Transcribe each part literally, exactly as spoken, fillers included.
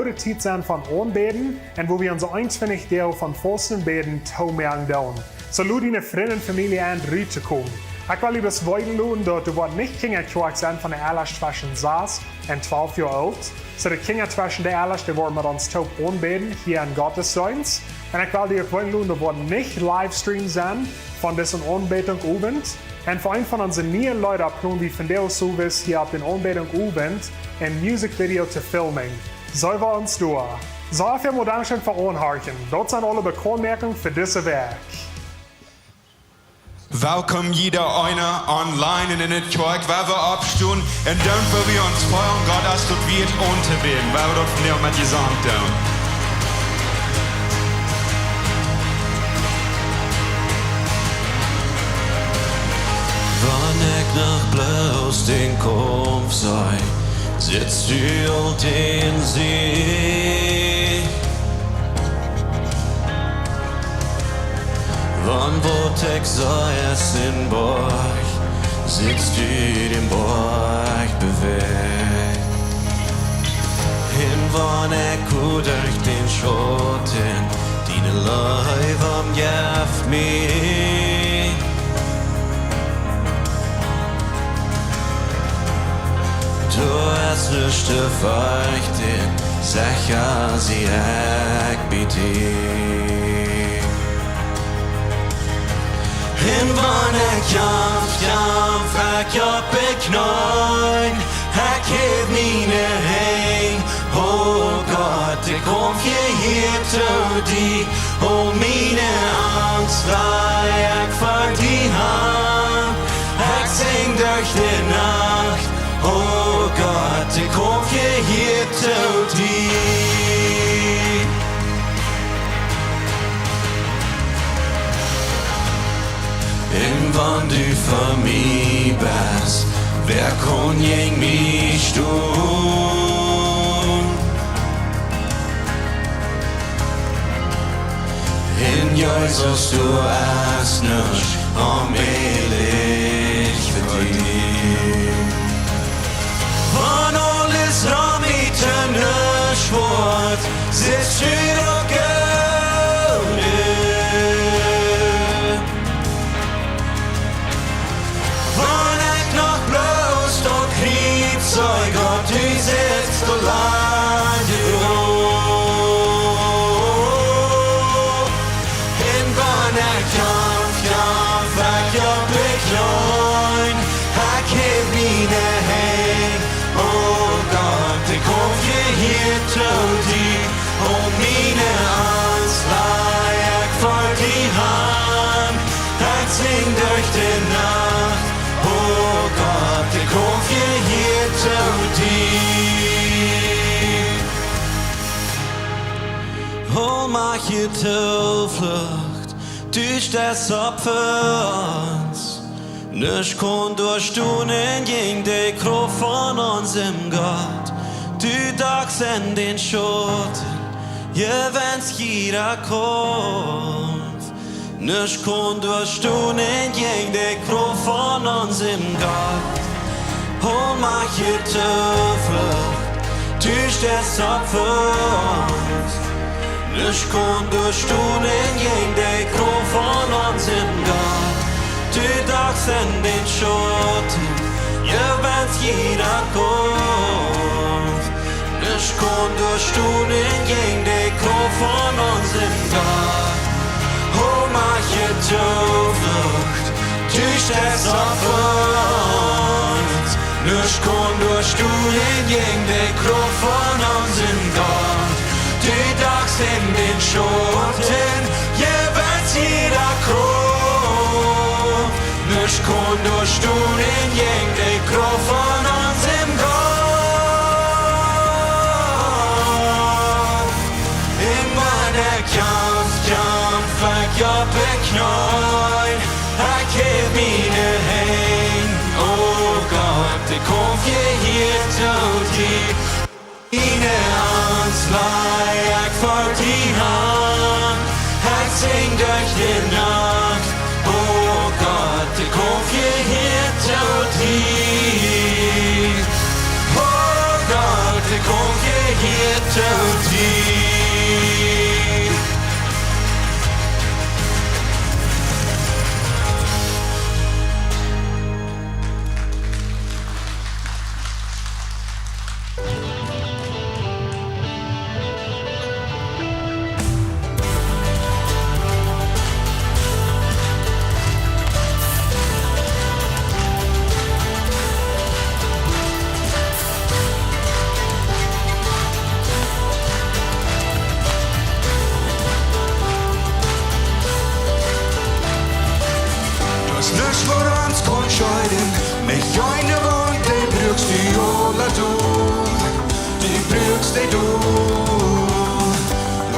de Tiet sennen von Aunbäden un wua wie onse eenuntwintich Doag von Fausten un Bäden tomoaken doonen. Soo lod diene Frind un Famielje en, rut to komen. Ekj well die bloos weeten loten, daut doa woat nich Kjinja Kjoakj sennen von de Ella tweschen sas un twalf Joa oolt. Soo de Kjinja tweschen de Ella, dee woaren met ons toop aunbäden hia em Gottesdeenst. Un ekj well die uk weeten loten, doa woat nich Livestream sennen von disen Aunbädungsowent. Un fa eent von onse niee Leeda plon wie vondoag sowieso hia opp dän Aunbädungsowent een Musikvideo to filmen. Soo wie ons doa. Soo, väl mol Dankscheen fa aunhorchen. Daut sent aule Bekauntmoakungen fa dise Wäakj. Welkom jieda eena online un en de Kjoakj, wua wie oppstonen un doonen, wua wie ons freien, Gott es daut wieet auntobäden, wua wie daut vondoag met Jesank doonen. Wan ekj noch bloos dän Kaumf see, sitst du aul en Siech. Wan waut ekj see es een Boajch, sitst du dän Boajch bewäajen. Un wan ekj kjikj derch dän Schauten, diene Leew omjeft mie. Doa es nuscht to ferchten, secha sie ekj bie die. Un wan ekj kjamf, kjamf ekj opp de Kjneeen, ekj häw miene Henj, o Gott, ekj kom hia to die. Aul miene Angst laj ekj ver die han. Ekj sinj derch de Nacht, o Gott, ekj kom hia to die. Un wan du fa mie best, wäa kaun jäajen mie stonen? Un Jesus, du hast nuscht, om ehrlich fa die. Wan aules rom mie to nuscht woat, sitst du doa goot. Wan ekj noch bloos daut Kjriez see, Gott, du sitst doa lang. Un wan ekj kjamf, kjamf ekj opp de Kjneeen, ekj häw miene Henj, o Gott, ekj kom hia to die. Aul miene Angst laj ekj ver die han. Ekj sinj derch de Nacht, o Gott, ekj kom hia to die. Hol mie Toflucht, du steist opp fa ons. Nuscht kaun doa stonen jäajen de Krauft von onsem Gott. Du dachst en dän Schauten, jewenst jieda Kaumf. Nuscht kaun doa stonen jäajen de Krauft von onsem Gott. Hol mie Toflucht, du steist opp fa ons. Nuscht kaun doa stonen jäajen de Krauft von onsem Gott. Du dachst en dän Schauten, jewenst jieda Kaumf. Nuscht kaun doa stonen jäajen de Krauft von onsem Gott. Hol mie Toflucht, du steist opp fa ons. Nuscht kaun doa stonen jäajen de Krauft von onsem Gott. Du dachst en dän Schauten, jewenst jieda Kaumf. Nuscht kaun doa stonen jäajen de Krauft von onsem Gott. Un wan ekj kjamf, kjamf ekj opp de Kjneeen, ekj häw miene Henj, o Gott, ekj kom hia to die. Miene Angst laj ekj ver die han. Ekj sinj derch de Nacht, o Gott, ekj kom hia to die. O Gott, ekj kom hia Tiet. Daut es nuscht, waut ons kaun scheeden, met diene Wond, dee brukst du aula doa. Du brukst dee doa.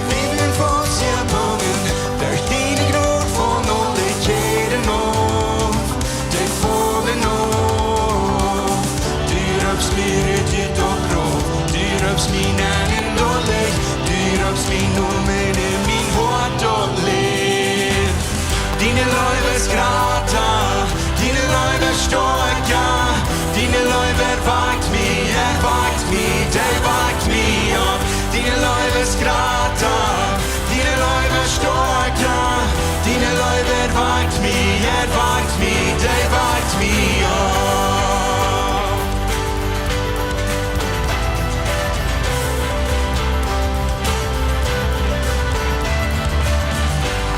Wie sent fast jebungen derch diene Jnod von aule Kjäden auf, dee faulen auf. Du reppst mie rut ut daut Grauf, du reppst mie nenn en daut Licht, du reppst mien Nomen en mien Hoat daut läft. Diene Leew es jrata, diene Leew es stoakja, diene Leew erwakjt mie, erwakjt mie, dee wakjt mie opp. Diene Leew es jrata, diene Leew es stoakja, diene Leew erwakjt mie, erwakjt mie, dee wakjt mie opp.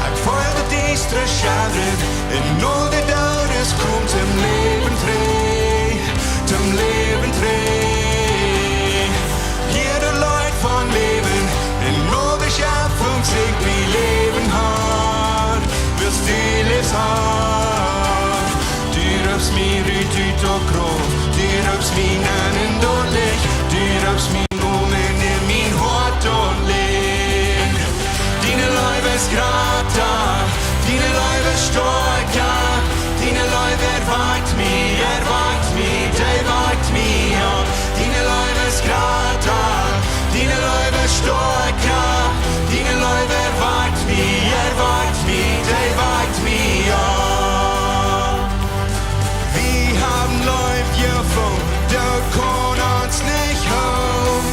Ekj feel daut Diestre schauren un aul de Doodes kjemt toom Läwen trigj, toom Läwen trigj. Jieda Leet von Läwen un aul de Schepfunk sinjt: Wie läwen, Har, wiels du läfst, Har. Du reppst mie rut ut daut Grauf, du reppst mie nenn en daut Licht, du reppst mien Nomen en mien Hoat daut läft. Diene Leew es jrata, diene Leew es stoakja, diene Leew erwakjt mie, erwakjt mie, dee wakjt mie opp. Diene Leew es jrata, diene Leew es stoakja, diene Leew erwakjt mie, erwakjt mie, dee wakjt mie opp. Wie haben Leew jefungen, Doot kaun ons nich hoolen.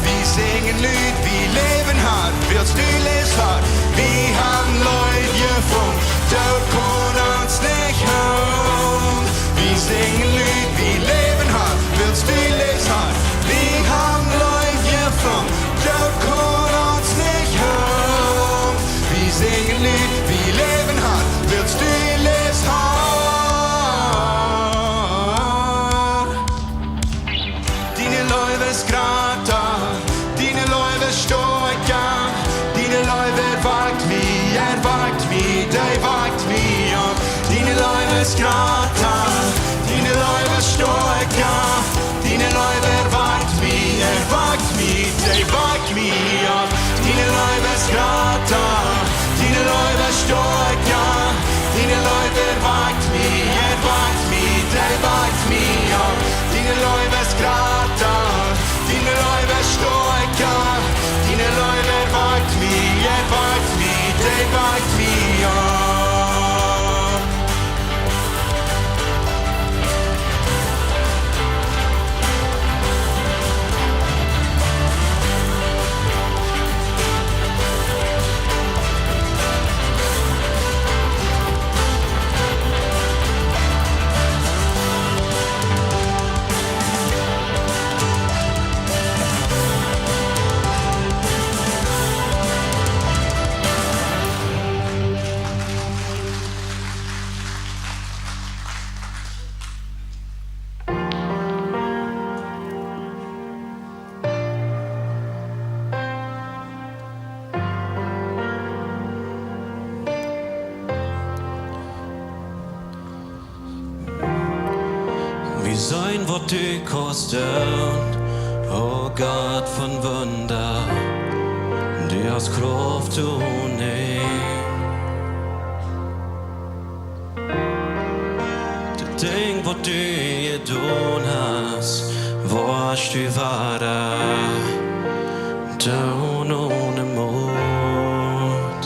Wie sinjen Leet, wie läwen, Har, wiels du läfst, Har. Wie haben Leew jefungen, Doot kaun ons nich hoolen. Wie sinjen Leet, wie läwen, Har, wiels du läfst, Har. Wie haben Leew jefungen, Doot kaun ons nich hoolen. Wie sinjen Leet, wie läwen, Har, wiels du läfst, Har. Diene Leew es jrata, diene Leew es stoakja, diene Leew erwakjt mie, erwakjt mie, dee wakjt mie opp. Diene Leew es jrata, diene Leew es stoakja, diene Leew erwakjt mie, erwakjt mie, dee wakjt mie opp. Diene Leew es jrata, diene Leew es stoakja, diene Leew erwakjt mie, erwakjt mie, dee wakjt mie opp. Diene Leew es jrata, diene Leew es stoakja, diene Leew erwakjt mie, erwakjt mie, dee wakjt mie opp. Wie seenen waut du kaust doonen, o Gott von Wunda, du hast Krauft onen Enj. Daut Dinkj waut du jedonen hast, woascht du wada doonen onen Mot.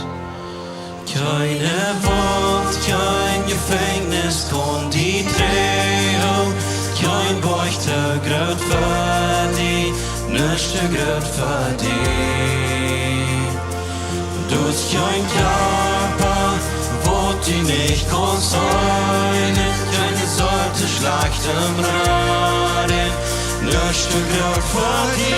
Kjeene Waunt, kjeen Jefenkjnis kaun die trigjhoolen, kjeen Boajch too groot fa die, nuscht groot fa die. Du hast kjeen Kjarpa, waut du nich kaust heelen, kjeene Seel, dee schlajcht em Raden, nuscht too groot fa die.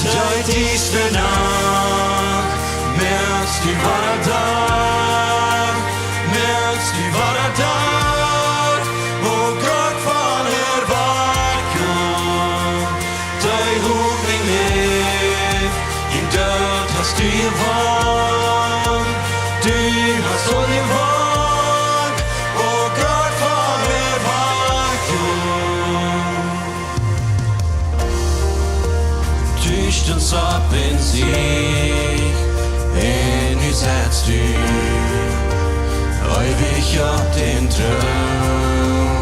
Dee dieste Nacht, moakjst du wada Dach, moakjst du wada Dach, o Gott von Erweichung. Dee Hopninj läft, dän Doot hast du jewant, du hast aul jewant, o Gott von Erweichung. Du stundst opp un siechst, un nu setst du eewich opp dän Troon.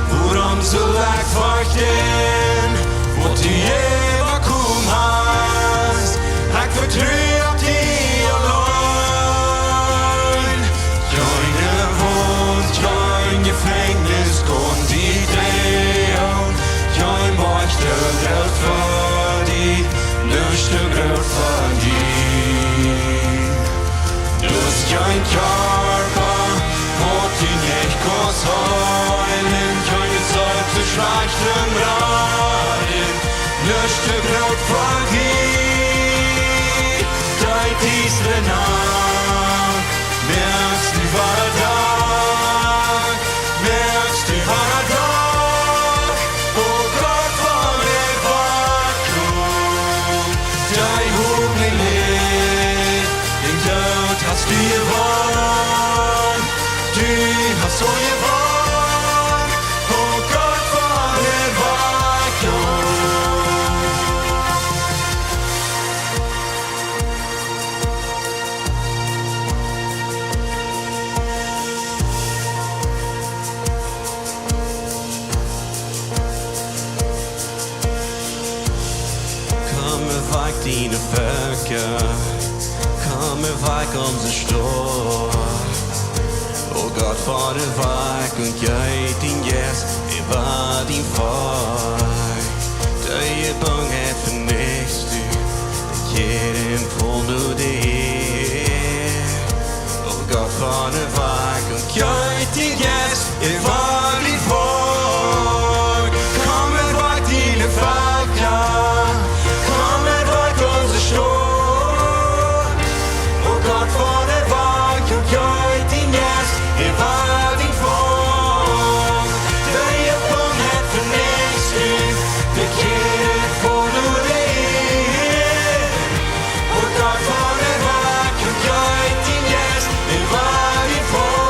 Wuarom sull ekj ferchten, waut du äwakomen hast? Ekj vetru opp die auleen. Kjeene Waunt, kjeen Jefenkjnis kaun die dreihen, kjeen Maucht, dee groot fa die, nuscht too groot fa die. Du hast kjeen Kjarpa, waut du nich kaust heelen, kjeene Seel, dee schlajcht em Raden, nuscht too groot fa die. Dee dieste Nacht, moakjst du wada Dach, moakjst du wada Dach, o Gott von Erweichung. Dee Hopninj läft, dän Doot hast du jewant, du hast aul jewant, o Gott von Erweichung. Komm, erweck diene Velkja, komm, erweck onse Staut. O Gott von Erweichung, jeet dien Jeist äwa dien Volkj. De Jebungenheit von Näakjstelieewe, dee kjikjt voll no de Ieed. O Gott von Erweichung, jeet dien Jeist äwa dien Volkj. Komm, erweck diene Velkja, komm, erweck onse Staut. O Gott von Erweichung, jeet dien Jeist äwa dien Volkj. De Jebungenheit von Näakjstelieewe, dee kjikjt voll no de Ieed. O Gott von Erweichung, jeet dien Jeist äwa dien Volkj.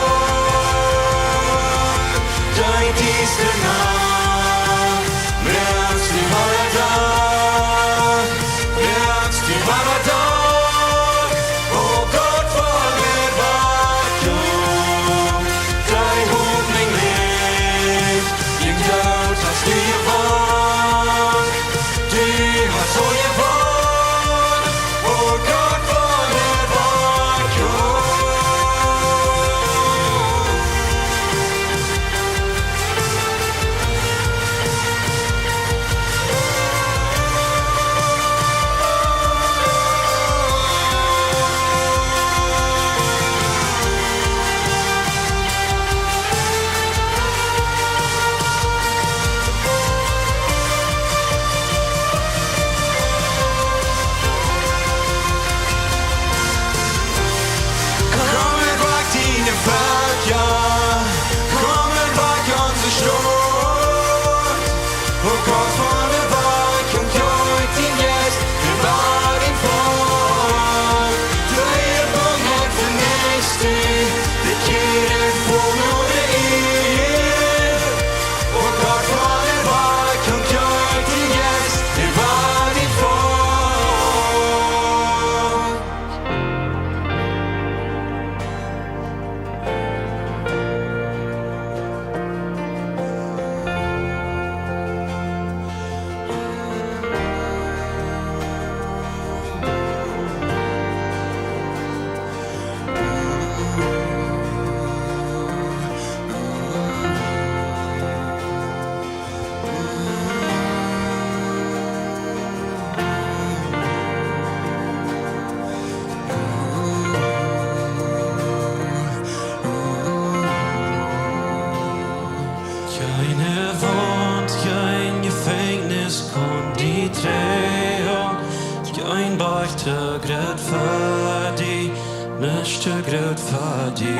too groot fa die.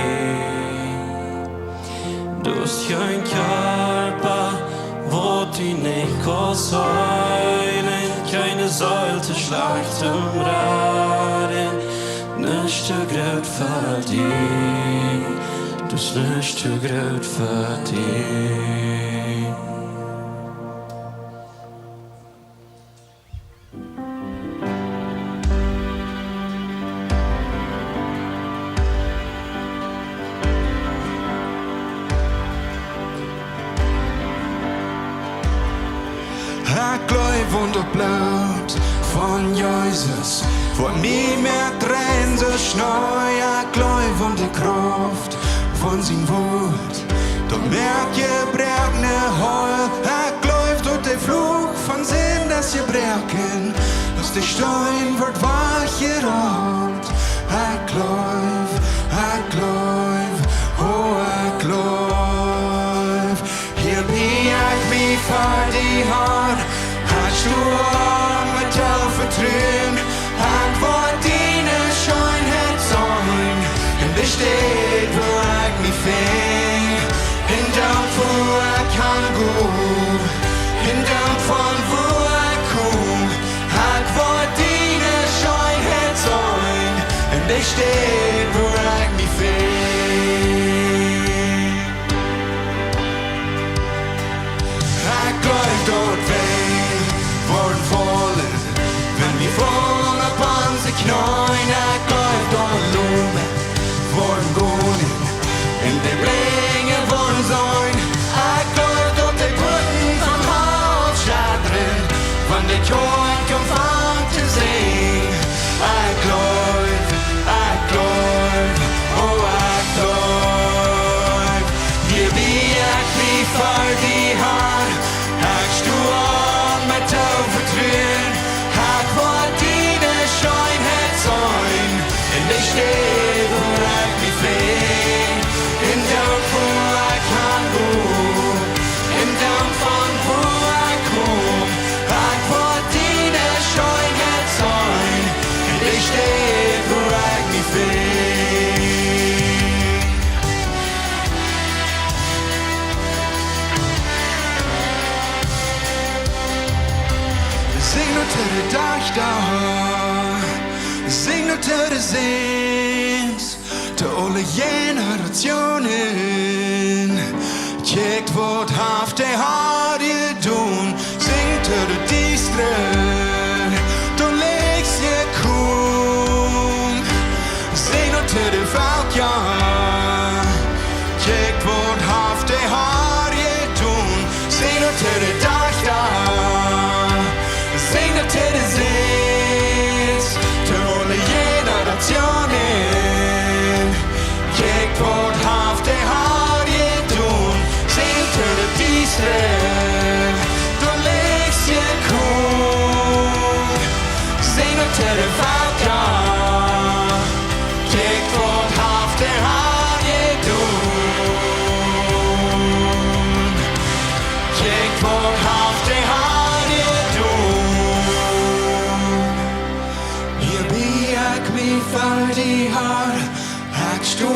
Du hast kjeen Kjarpa, waut die nich kaun heelen, kjeene Seel too schlajcht toom raden. Nuscht too groot fa die, du hast nuscht too groot fa die. Ekj jleew aun daut Bloot von Jesus, waut mie moakt rein soo aus Schnee. Ekj jleew aun de Krauft von sien Wuat, daut moakt Jebroakne heel. Ekj jleew daut de Fluch von Sind es jebroaken, daut de Steen woat wajchjerollt. Ekj jleew, ekj jleew, o, ekj jleew. Hia bie ekj mie fa die, Har, ekj sto met Hooft vetruen. Ekj woa diene Scheenheit seenen, en de Städ wua ekj mie finj. En Dank fa wua ekj han go, en Dank von wua ekj kom. Ekj woa diene Scheenheit seenen, en de Städ wua ekj mie finj. Ekj jleew daut Wellen woaren faulen, wan wie faulen opp onse Kjneeen. Ekj jleew daut Lomen woaren gonen, en de Blinje woaren seenen. Ekj jleew daut de Puaten von Hal schadren, wan de Kjoakj aunfangt to sinjen. Ekj jleew, ekj jleew, o, ekj jleew. Hia bie ekj mie fa die, Har, ekj sto met Hooft vetruen. Ekj woa diene Scheenheit seenen, en de Städ wua ekj mie finj. En Dank fa wua ekj han go, en Dank von wua ekj kom. Ekj woa diene Scheenheit seenen, en de Städ wua ekj mie finj. Sinj nu to de Dajchta, sinj nu to de Säns, to aule Jenerationen. Kjikjt, waut haft de Har jedonen. Sinj to de Diestre, daut Licht es jekomen. Sinj nu to de Velkja, kjikjt, waut haft de Har jedonen. Sinj nu to de Dajchta, sinj nu to de Säns, to aule Jenerationen. Kjikjt, waut haft de Har jedonen. Sinj to de Diestre, daut Licht es jekomen. Sinj nu to de Velkja, kjikjt, waut haft de Har jedonen. Kjikjt, waut haft de Har jedonen. Hia bie ekj mie fa die, Har, ekj sto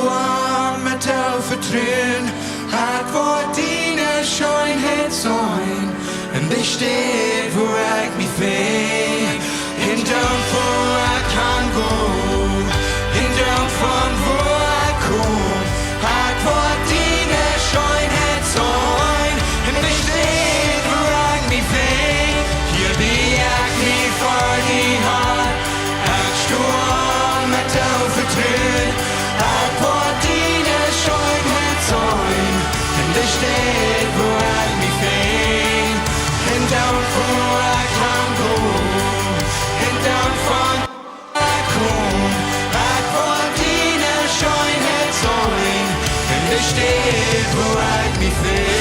met Hooft vetruen. Ekj woa diene Scheenheit seenen, en de Städ wua ekj mie finj. En Dank fa wua ekj han go, en Dank von wua ekj kom. Ekj woa diene Scheenheit seenen, en de Städ wua ekj mie finj. Hia bie ekj mie fa die, Har, ekj sto met Hooft vetruen. Ekj woa diene Scheenheit seenen, en de Städ wua ekj mie finj. En Dank fa wua ekj han go, en Dank von wua ekj kom. Ekj woa diene Scheenheit seenen, en de Städ wua ekj mie finj.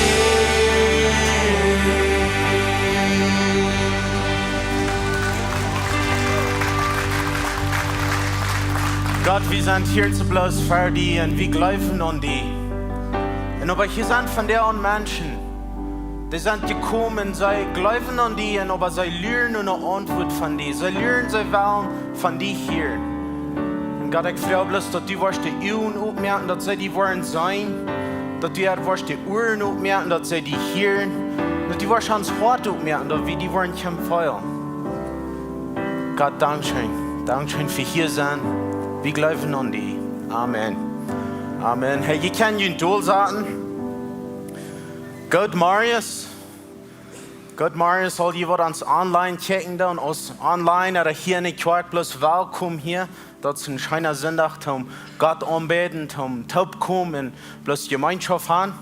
Gott, wie sent hia soo bloos fa die un wie jleewen aun die. Un oba hia sent von dee aun Menschen, dee sent jekomen, see jleewen aun die, un oba see luren no eene Auntwuat von die. See luren, see wellen von die hieren. Gott, ekj froag bloos, daut du woascht de Uagen opmoaken, daut see die woaren seenen, daut du woascht de Uaren opmoaken, daut see die hieren, daut du woascht ons Hoat opmoaken, daut wie die woaren kjennen feelen. Gott, dankscheen. Dankscheen fa hia sennen. Wie jleewen aun die. Amen. Amen. Hey, jie kjennen junt dolsaten. Goodemorjes. Goodemorjes, aul jie waut ons online kjikjen doonen, aus online ooda hia enne Kjoakj, bloos welkom hia. Daut es een scheena Sindach toom Gott aunbäden, toom toopkomen un bloos Jemeenschoft haben.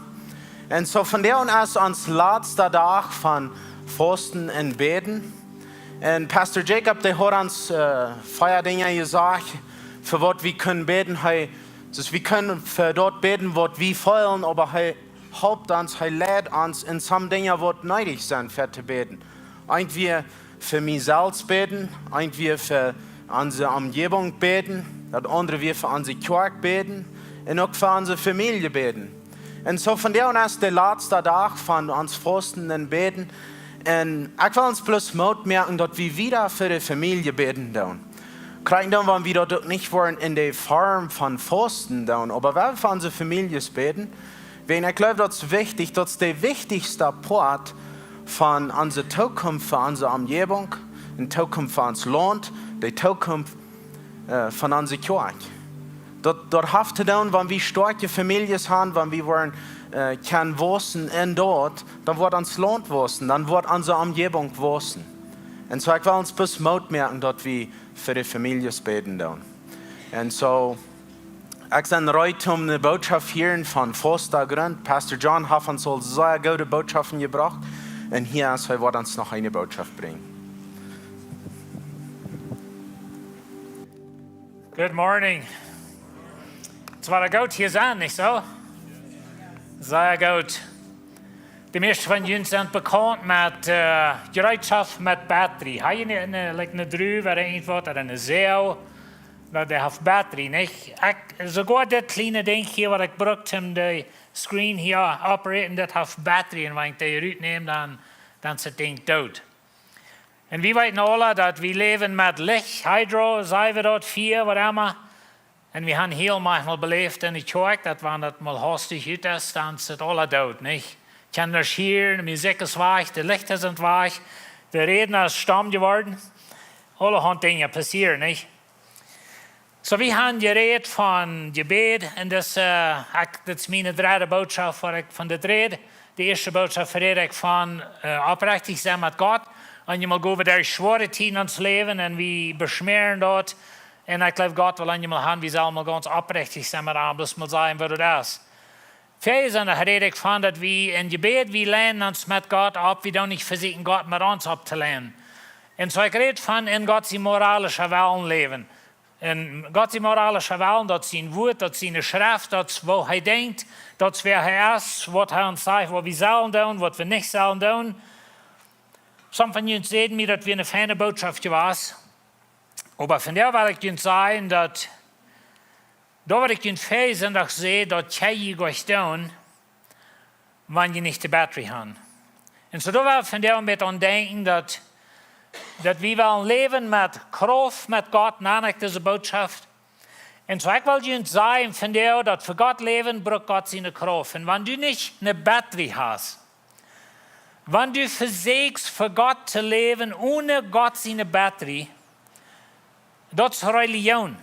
Un soo vondoag es ons latsta Dach von Fausten un Bäden. Un Pastor Jacob, dee haud ons, äh, vea Dinja jesajcht, fa waut wie kjennen bäden. Hee, daut wie kjennen fa daut bäden, waut wie feelen, oba hee halpt ons, hee leit ons en some Dinja, waut needich sent fa to bäden. Eent wia fa mie selfst bäden, eent wia fa onse Omjäwunk bäden, daut aundre wia fa onse Kjoakj bäden un uk fa onse Famielje bäden. Un soo vondoag es de latsta Dach von ons Fausten un Bäden. Un ekj well ons bloos Moot moaken, daut wie wieda fa de Famielje bäden doonen. Krakjt dan, wan wie daut uk nich woaren en de Form von Fausten doonen, oba wie fa onse Famieljes bäden. Wiels ekj jleew, daut es wichtich, daut es de wichtichsta Poat von onse Tookunft, fa onse Omjäwunk, de Tookunft von ons Launt, de Tookunft, äh, von onse Kjoakj. Daut, daut haft to doonen, wan wie stoakje Famieljes haben, wan wie woaren, äh, kjennen wausen en daut, dan woat ons Launt wausen, dan woat onse Omjäwunk wausen. Un soo, ekj well ons bloos Moot moaken, daut wie fa de Famieljes bäden doonen. Un soo, ekj sie reed om de Botschaft hieren von Fausten Grunt. Pastor John haft ons aul sea goode Botschaften jebrocht. Un hia es hee, woat ons noch eene Botschaft brinjen. Good morning. Et es wada goot hia sennen, nich soo? Sea goot. De mieeschte von junt sent bekaunt met, äh, Jereetschoft met Batterie. Hab jie ne, ne, like ne Druw ooda irjentwaut, ooda ne Säaj, daut dee haft Batterie, nich? Ekj, soogoa dit kjliene Dinkj hia, waut ekj bruck om de screen hia operaten, daut haft Batterie. Un wan ekj dee rutnäm, dan, dan es daut Dinkj doot. Un wie weeten aula, daut wie läwen met Licht, Hydro, saj wie daut, Fia, waut emma. Un wie haben hiel maunchmol beläft enne Kjoakj, daut wan daut mol haustich ut es, dan es daut aula doot, nich? Kjeena hieet, de Musikj es wajch, de Lichta sent wajch, de Rädna es stomm jeworden. Aulahaunt Dinja passieren, nich? Soo, wie haben jerät von Jebäd un daut, äh, ekj, daut es miene dredde Botschaft, waut ekj von dit räd. De ieeschte Botschaft räd ekj von, äh, oprechtich sennen met Gott. Un eenjemol go wie derch schwoare Tieden en ons Läwen un wie beschmäaren daut. Un ekj jleew, Gott well eenjemol haben, wie sellen mol gaunz oprechtich sennen met am, bloos mol sajen, waut daut es. Väaje Sindach räd ekj von, daut wie en Jebäd, wie leinen ons met Gott opp, wie doonen nich vesieekjen, Gott met ons opptoleinen. Un soo ekj räd von en Gott sien moralischet Wellen läwen. En Gott sien moralischet Wellen, daut es sien Wuat, daut es siene Schreft, daut es woo hee denkjt, daut es wäa hee es, waut hee ons sajcht, waut wie sellen doonen, waut wie nich sellen doonen. Some von junt säden mie, daut wia ne feine Botschaft jewast. Oba vondoag well ekj junt sajen, daut, daut waut ekj junt väaje Sindach säd, daut kjenn jie nich doonen, wan jie nich de Batterie haben. Un soo, doa well ekj vondoag met aun denkjen, daut, daut wie wellen läwen met Krauft, met Gott, no ekj dise Botschaft. Un soo, ekj well junt sajen vondoag, daut fa Gott läwen brukt Gott siene Krauft. Un wan du nich ne Batterie hast, wan du vesieekjst fa Gott to läwen one Gott siene Batterie, daut es Relijoon.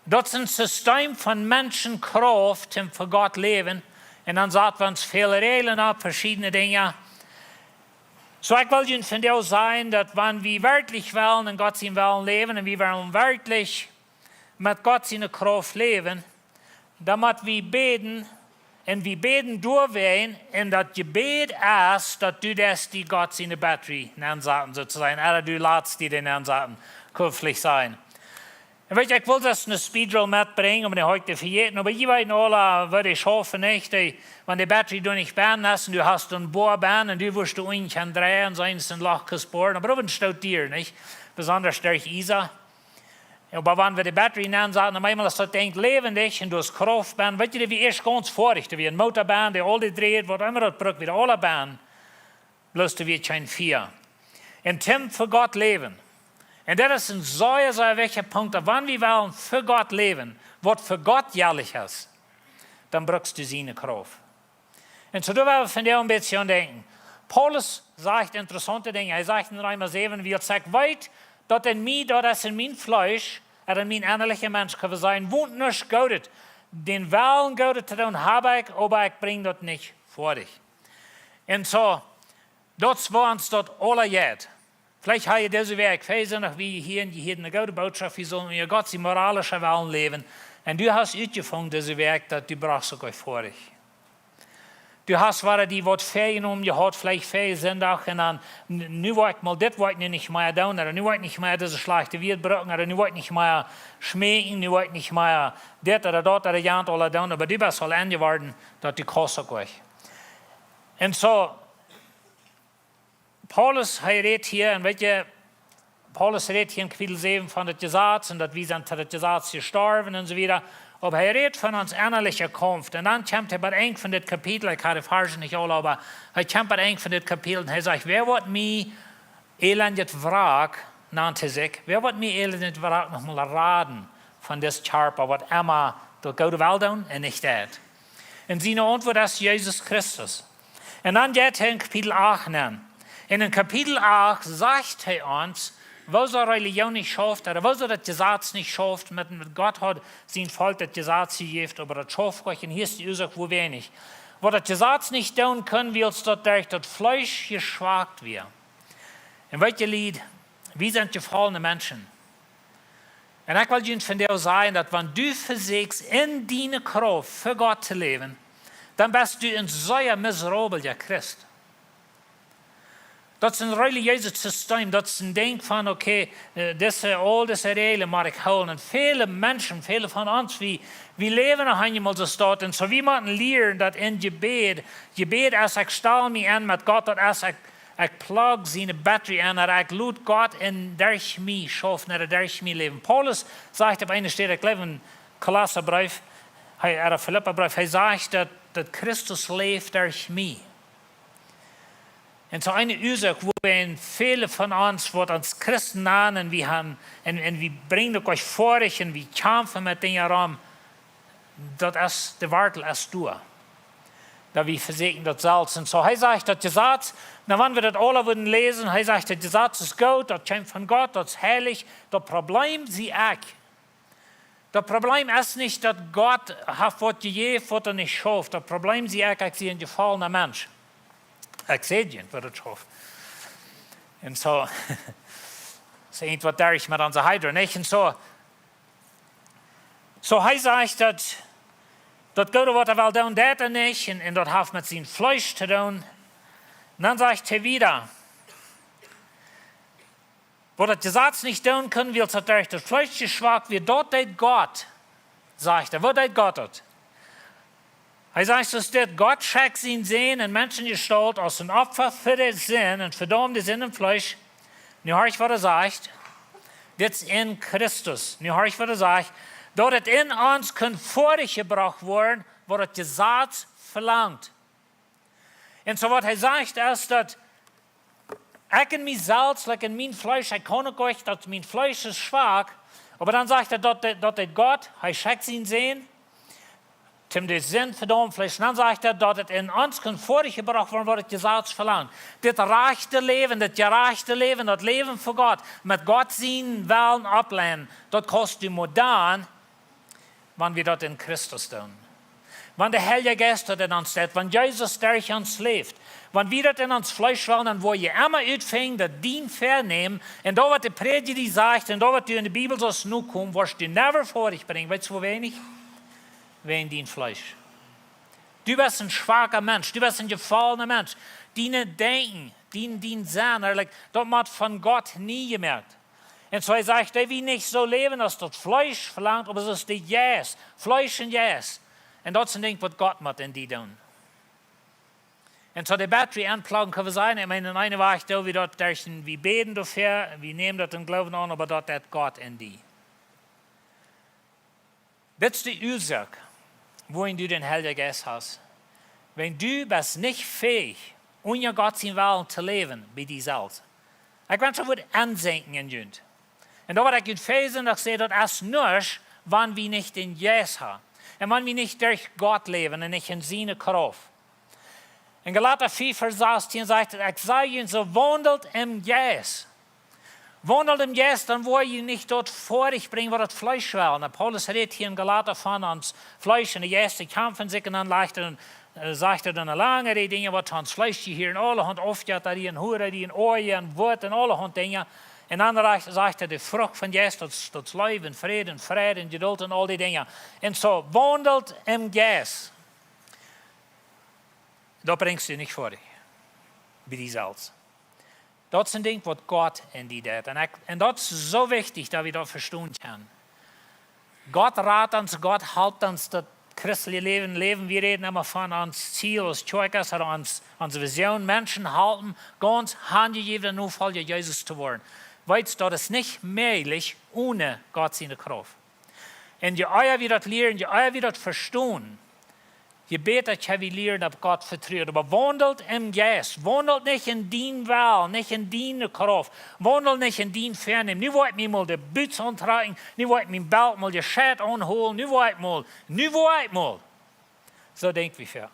Daut es een System von Menschenkrauft, om fa Gott läwen. Un dan sat wie ons väle Räajlen opp, veschiedne Dinja. Soo, ekj well junt vondoag sajen, daut wan wie werkjlich wellen en Gott sien Wellen läwen un wie wellen werkjlich met Gott siene Krauft läwen, dan mott wie bäden, un wie bäden doawäajen, un daut Jebäd es, daut du deist die Gott siene Batterie nensaten, soo to sajen, ooda du latst die dee nensaten, koflich sennen. Un weetst, ekj wull daut ne Speedreel metbrinjen, om de Hook to vejäten, oba jie weeten aula, woo dee schaufen, nich? Dee, wan de Batterie doa nich bennen es, un du hast een Boa bennen, un du wurscht doa unjen dreien, sent see een Loch jesporen, oba daut es een Stoot Dier, nich? Besonda derch Iesa. Oba wan wie de Batterie nensaten, opp eemol es daut Dinkj läwendich un du hast Krauft bennen, weetst du, dee wia ieescht gaunz foadich, dee wia een Motor bennen, dee aul dee Dräd, waut emma daut brukt, wia aula bennen, bloos dee wia kjeen Fia. Un toom fa Gott läwen, Un daut es een sea, sea wichtja Punkt, daut wan wie wellen fa Gott läwen, waut fa Gott jelich es, dan brukst du siene Krauft. Un soo doa well wie vondoag een bät aun denkjen. Paulus sajcht interessaunte Dinja. Hee sajcht en Reema säwen: "Wiels ekj weet, daut en mie, daut es en mien Fleesch, un en mien ennalichet Mensch, kjenn wie sajen, wont nuscht Goodet. Dän Wellen Goodet to doonen hab ekj, oba ekj brinj daut nich foadich." Un soo, daut es woo ons daut aula jeit. Veleicht ha jie dise Wäakj, väa Sindach, wie hia en, jie hieeden eene goode Bootschoft, wie sullen no Gott sien moralischet Wellen läwen. Un du hast utjefungen dise Wäakj, daut du brauchst uk foadich. Du hast wada die waut väajenomen, jie hauden veleicht väa Sindach un dan, n-, nu woa ekj mol dit, woa ekj nu nich mea doonen, ooda nu woa ekj nich mea dise schlajchte Wieed brucken, ooda nu woa ekj nich mea schmäakjen, nu woa ekj nich mea dit ooda daut ooda jant aula doonen, oba du best aul enjeworden, daut du kaust uk. Un soo, Paulus, hee rät hia, un weet jie, Paulus rät hia en Kapitel säwen von daut Jesaz un daut wie sent to daut Jesaz jestorwen un soo wieda. Oba hee rät von ons ennalichet Kaumf. Un dan kjemt hee bie daut Enj von dit Kapitel, ekj ha de Varsch nich aula, oba hee kjemt bie daut Enj von dit Kapitel un hee sajcht: "Wäa woat mie, elendet Wrack", nant hee sikj, "wäa woat mie, elendet Wrack, noch mol raden von dis Kjarpa, waut emma daut Goode well doonen un nich daut?" Un siene Auntwuat es Jesus Christus. Un dan jeit hee en Kapitel acht nenn. Un en Kapitel acht sajcht hee ons, woo soo Relijoon nich schauft, ooda woo soo daut Jesaz nich schauft, met, met Gott haud sien Volkj daut Jesaz jejäft, oba daut schauft nich, un hia es de Uasoak, woo weinich. Waut daut Jesaz nich doonen kunn, wiels daut derch daut Fleesch jeschwakt wia. Un weet jie, Lied, wie sent jefollne Menschen. Un ekj well junt vondoag sajen, daut wan du vesieekjst en diene Krauft fa Gott to läwen, dan best du een sea miserabelja Christ. Daut es een relijeeset System, daut es een Denkj von, okay, äh, dise, aul dise Räajlen mott ekj hoolen. Un väle Menschen, väle von ons, wie, wie läwen noch eenjemol soo staut. Un soo, wie motten lieren daut en Jebäd, Jebäd es, ekj stal mie en met Gott, daut es, ekj, ekj plug siene battery en, un ekj lot Gott en derch mie schaufen, en derch mie läwen. Paulus sajcht opp eene Städ, ekj jleew en Kolossabreef, hee, ooda Filippabreef, hee sajcht daut, daut Christus läft derch mie. Un soo eene Uasoak, woo wie en väle von ons, waut ons Christen nanen, un wie han, un, un wie brinjen uk foadich, un wie kjamfen met Dinja rom, daut es, de Wartel es doa. Daut wie vesieekjen daut selfst. Un soo, hee sajcht daut Jesaz, na, wan wie daut aula wudden läsen, hee sajcht, daut Jesaz es goot, daut kjemt von Gott, daut es heilich. Daut Problem sie ekj. Daut Problem es nich, daut Gott haft waut jejäft, waut doa nich schauft. Daut Problem sie ekj, ekj sie een jefollna Mensch. Ekj sie een, waut daut schauft. Un soo, es irjentwaut derch met onse Hydro, nich? Un soo, soo hee sajcht daut, daut Goode, waut hee well doonen, deit hee nich. Un, un daut haft met sien Fleesch to doonen. Un dan sajcht hee wieda, waut daut Jesaz nich doonen kunn, wiels daut derch daut Fleesch jeschwakt wia, daut deed Gott, sajcht hee. Waut deed Gott daut? Hee sajcht, soo steit: "Gott schekjt sienen Sän en Menschenjestault aus een Opfa fa de Sind un vedaumd de Sind em Fleesch." Nu horch, waut hee sajcht. "Dit es en Christus." Nu horch, waut hee sajcht. "Daut et en ons kunn foadich jebrocht woaren, waut daut Jesaz velangt." Un soo waut hee sajcht es daut ekj en mie selfst, like en mien Fleesch, ekj kaun uk nich, daut mien Fleesch es schwak, oba dan sajcht hee daut, daut, daut Gott, hee schekjt sienen Sän, toom de Sind vedaumd Fleesch. Un dan sajcht hee daut et en ons kunn foadich jebrocht woaren, waut daut Jesaz velangt. Dit rajchte Läwen, dit jerajchte Läwen, daut Läwen fa Gott, met Gott sienen Wellen oppleinen, daut kaust du mau dan, wan wie daut en Christus doonen. Wan de Heilja Jeist daut en ons deit, wan Jesus derch ons läft, wan wie daut en ons Fleesch wellen, dan woa jie emma utfinjen, daut dien Väanämen, un daut waut de Prädja die sajcht, un daut waut du en de Bibel saust nokomen, woascht du never foadich brinjen. Weetst du, woo weinich? Wäajen dien Fleesch. Du best een schwaka Mensch, du best een jefollna Mensch. Diene Denkjen, dien, dien Senn, like, daut mott von Gott nie jemoakt. Un soo hee sajcht, dee wie nich soo läwen aus daut Fleesch velangt, oba soo aus de Jeist, Fleesch un Jeist. Un daut es een Dinkj waut Gott mott en die doonen. Un soo de battery aunpluggen, kjenn wie sajen, ekj meen, en eene Wajch doo wie daut derch, wie bäden doafäa, wie nämen daut em Gloowen aun, oba daut deit Gott en die. Dit es de Uasoak, wuarom du dän Heiljen Jeist hast. Wan du best nich fäich, unja Gott sienen Wellen to läwen, bie die selfst. Ekj wensch, daut wudd ensenkjen en junt. Un daut waut ekj en Efeesa noch säd, daut es nuscht, wan wie nich dän Jeist haben. Un wan wie nich derch Gott läwen un nich en siene Krauft. En Galata fief Varsch sastieen sajcht et: "Ekj saj junt, soo waundelt em Jeist." Waundelt em Jeist, dan woa jie nich daut foadich brinjen, waut daut Fleesch well. Un Paulus rät hia en Galata von ons Fleesch un de Jeist, dee kjamfen sikj un dan lajcht et, äh, sajcht et dan lange Räd Dinja, waut ons Fleesch hia en aulahaunt Aufjettarie un Hurarie un Oaje un Wuat un aulahaunt Dinja. Un dan rajcht, sajcht et, de Frucht von Jeist, daut, daut es Leew un Fräd un Freid un Jeduld un aul dee Dinja. Un soo waundelt em Jeist. Daut brinjst du nich foadich bie die selfst. Daut es een Dinkj, waut Gott en die deit. Un ekj, un daut es soo wichtich, daut wie daut vestonen kjennen. Gott rat ons, Gott halpt ons daut christelje Läwen läwen. Wie räden emma von ons Ziel aus Kjoakj es, ooda ons, onse Vision, Menschen halpen, gaunz hanjejäwne Nofolja Jesus to woaren. Weetst, daut es nich mäajlich one Gott siene Krauft. Un je ea wie daut lieren, je ea wie daut vestonen, je bäta kjenn wie lieren opp Gott vetruen. Oba waundelt em Jeist, waundelt nich en dien Well, nich en diene Krauft, waundelt nich en dien Venehmen. Nu woa ekj mie mol de Buts auntrakjen, nu woa ekj mien Belt mol jescheit aunhoolen, nu woa ekj mol, nu woa ekj mol. Soo denkj wie väl.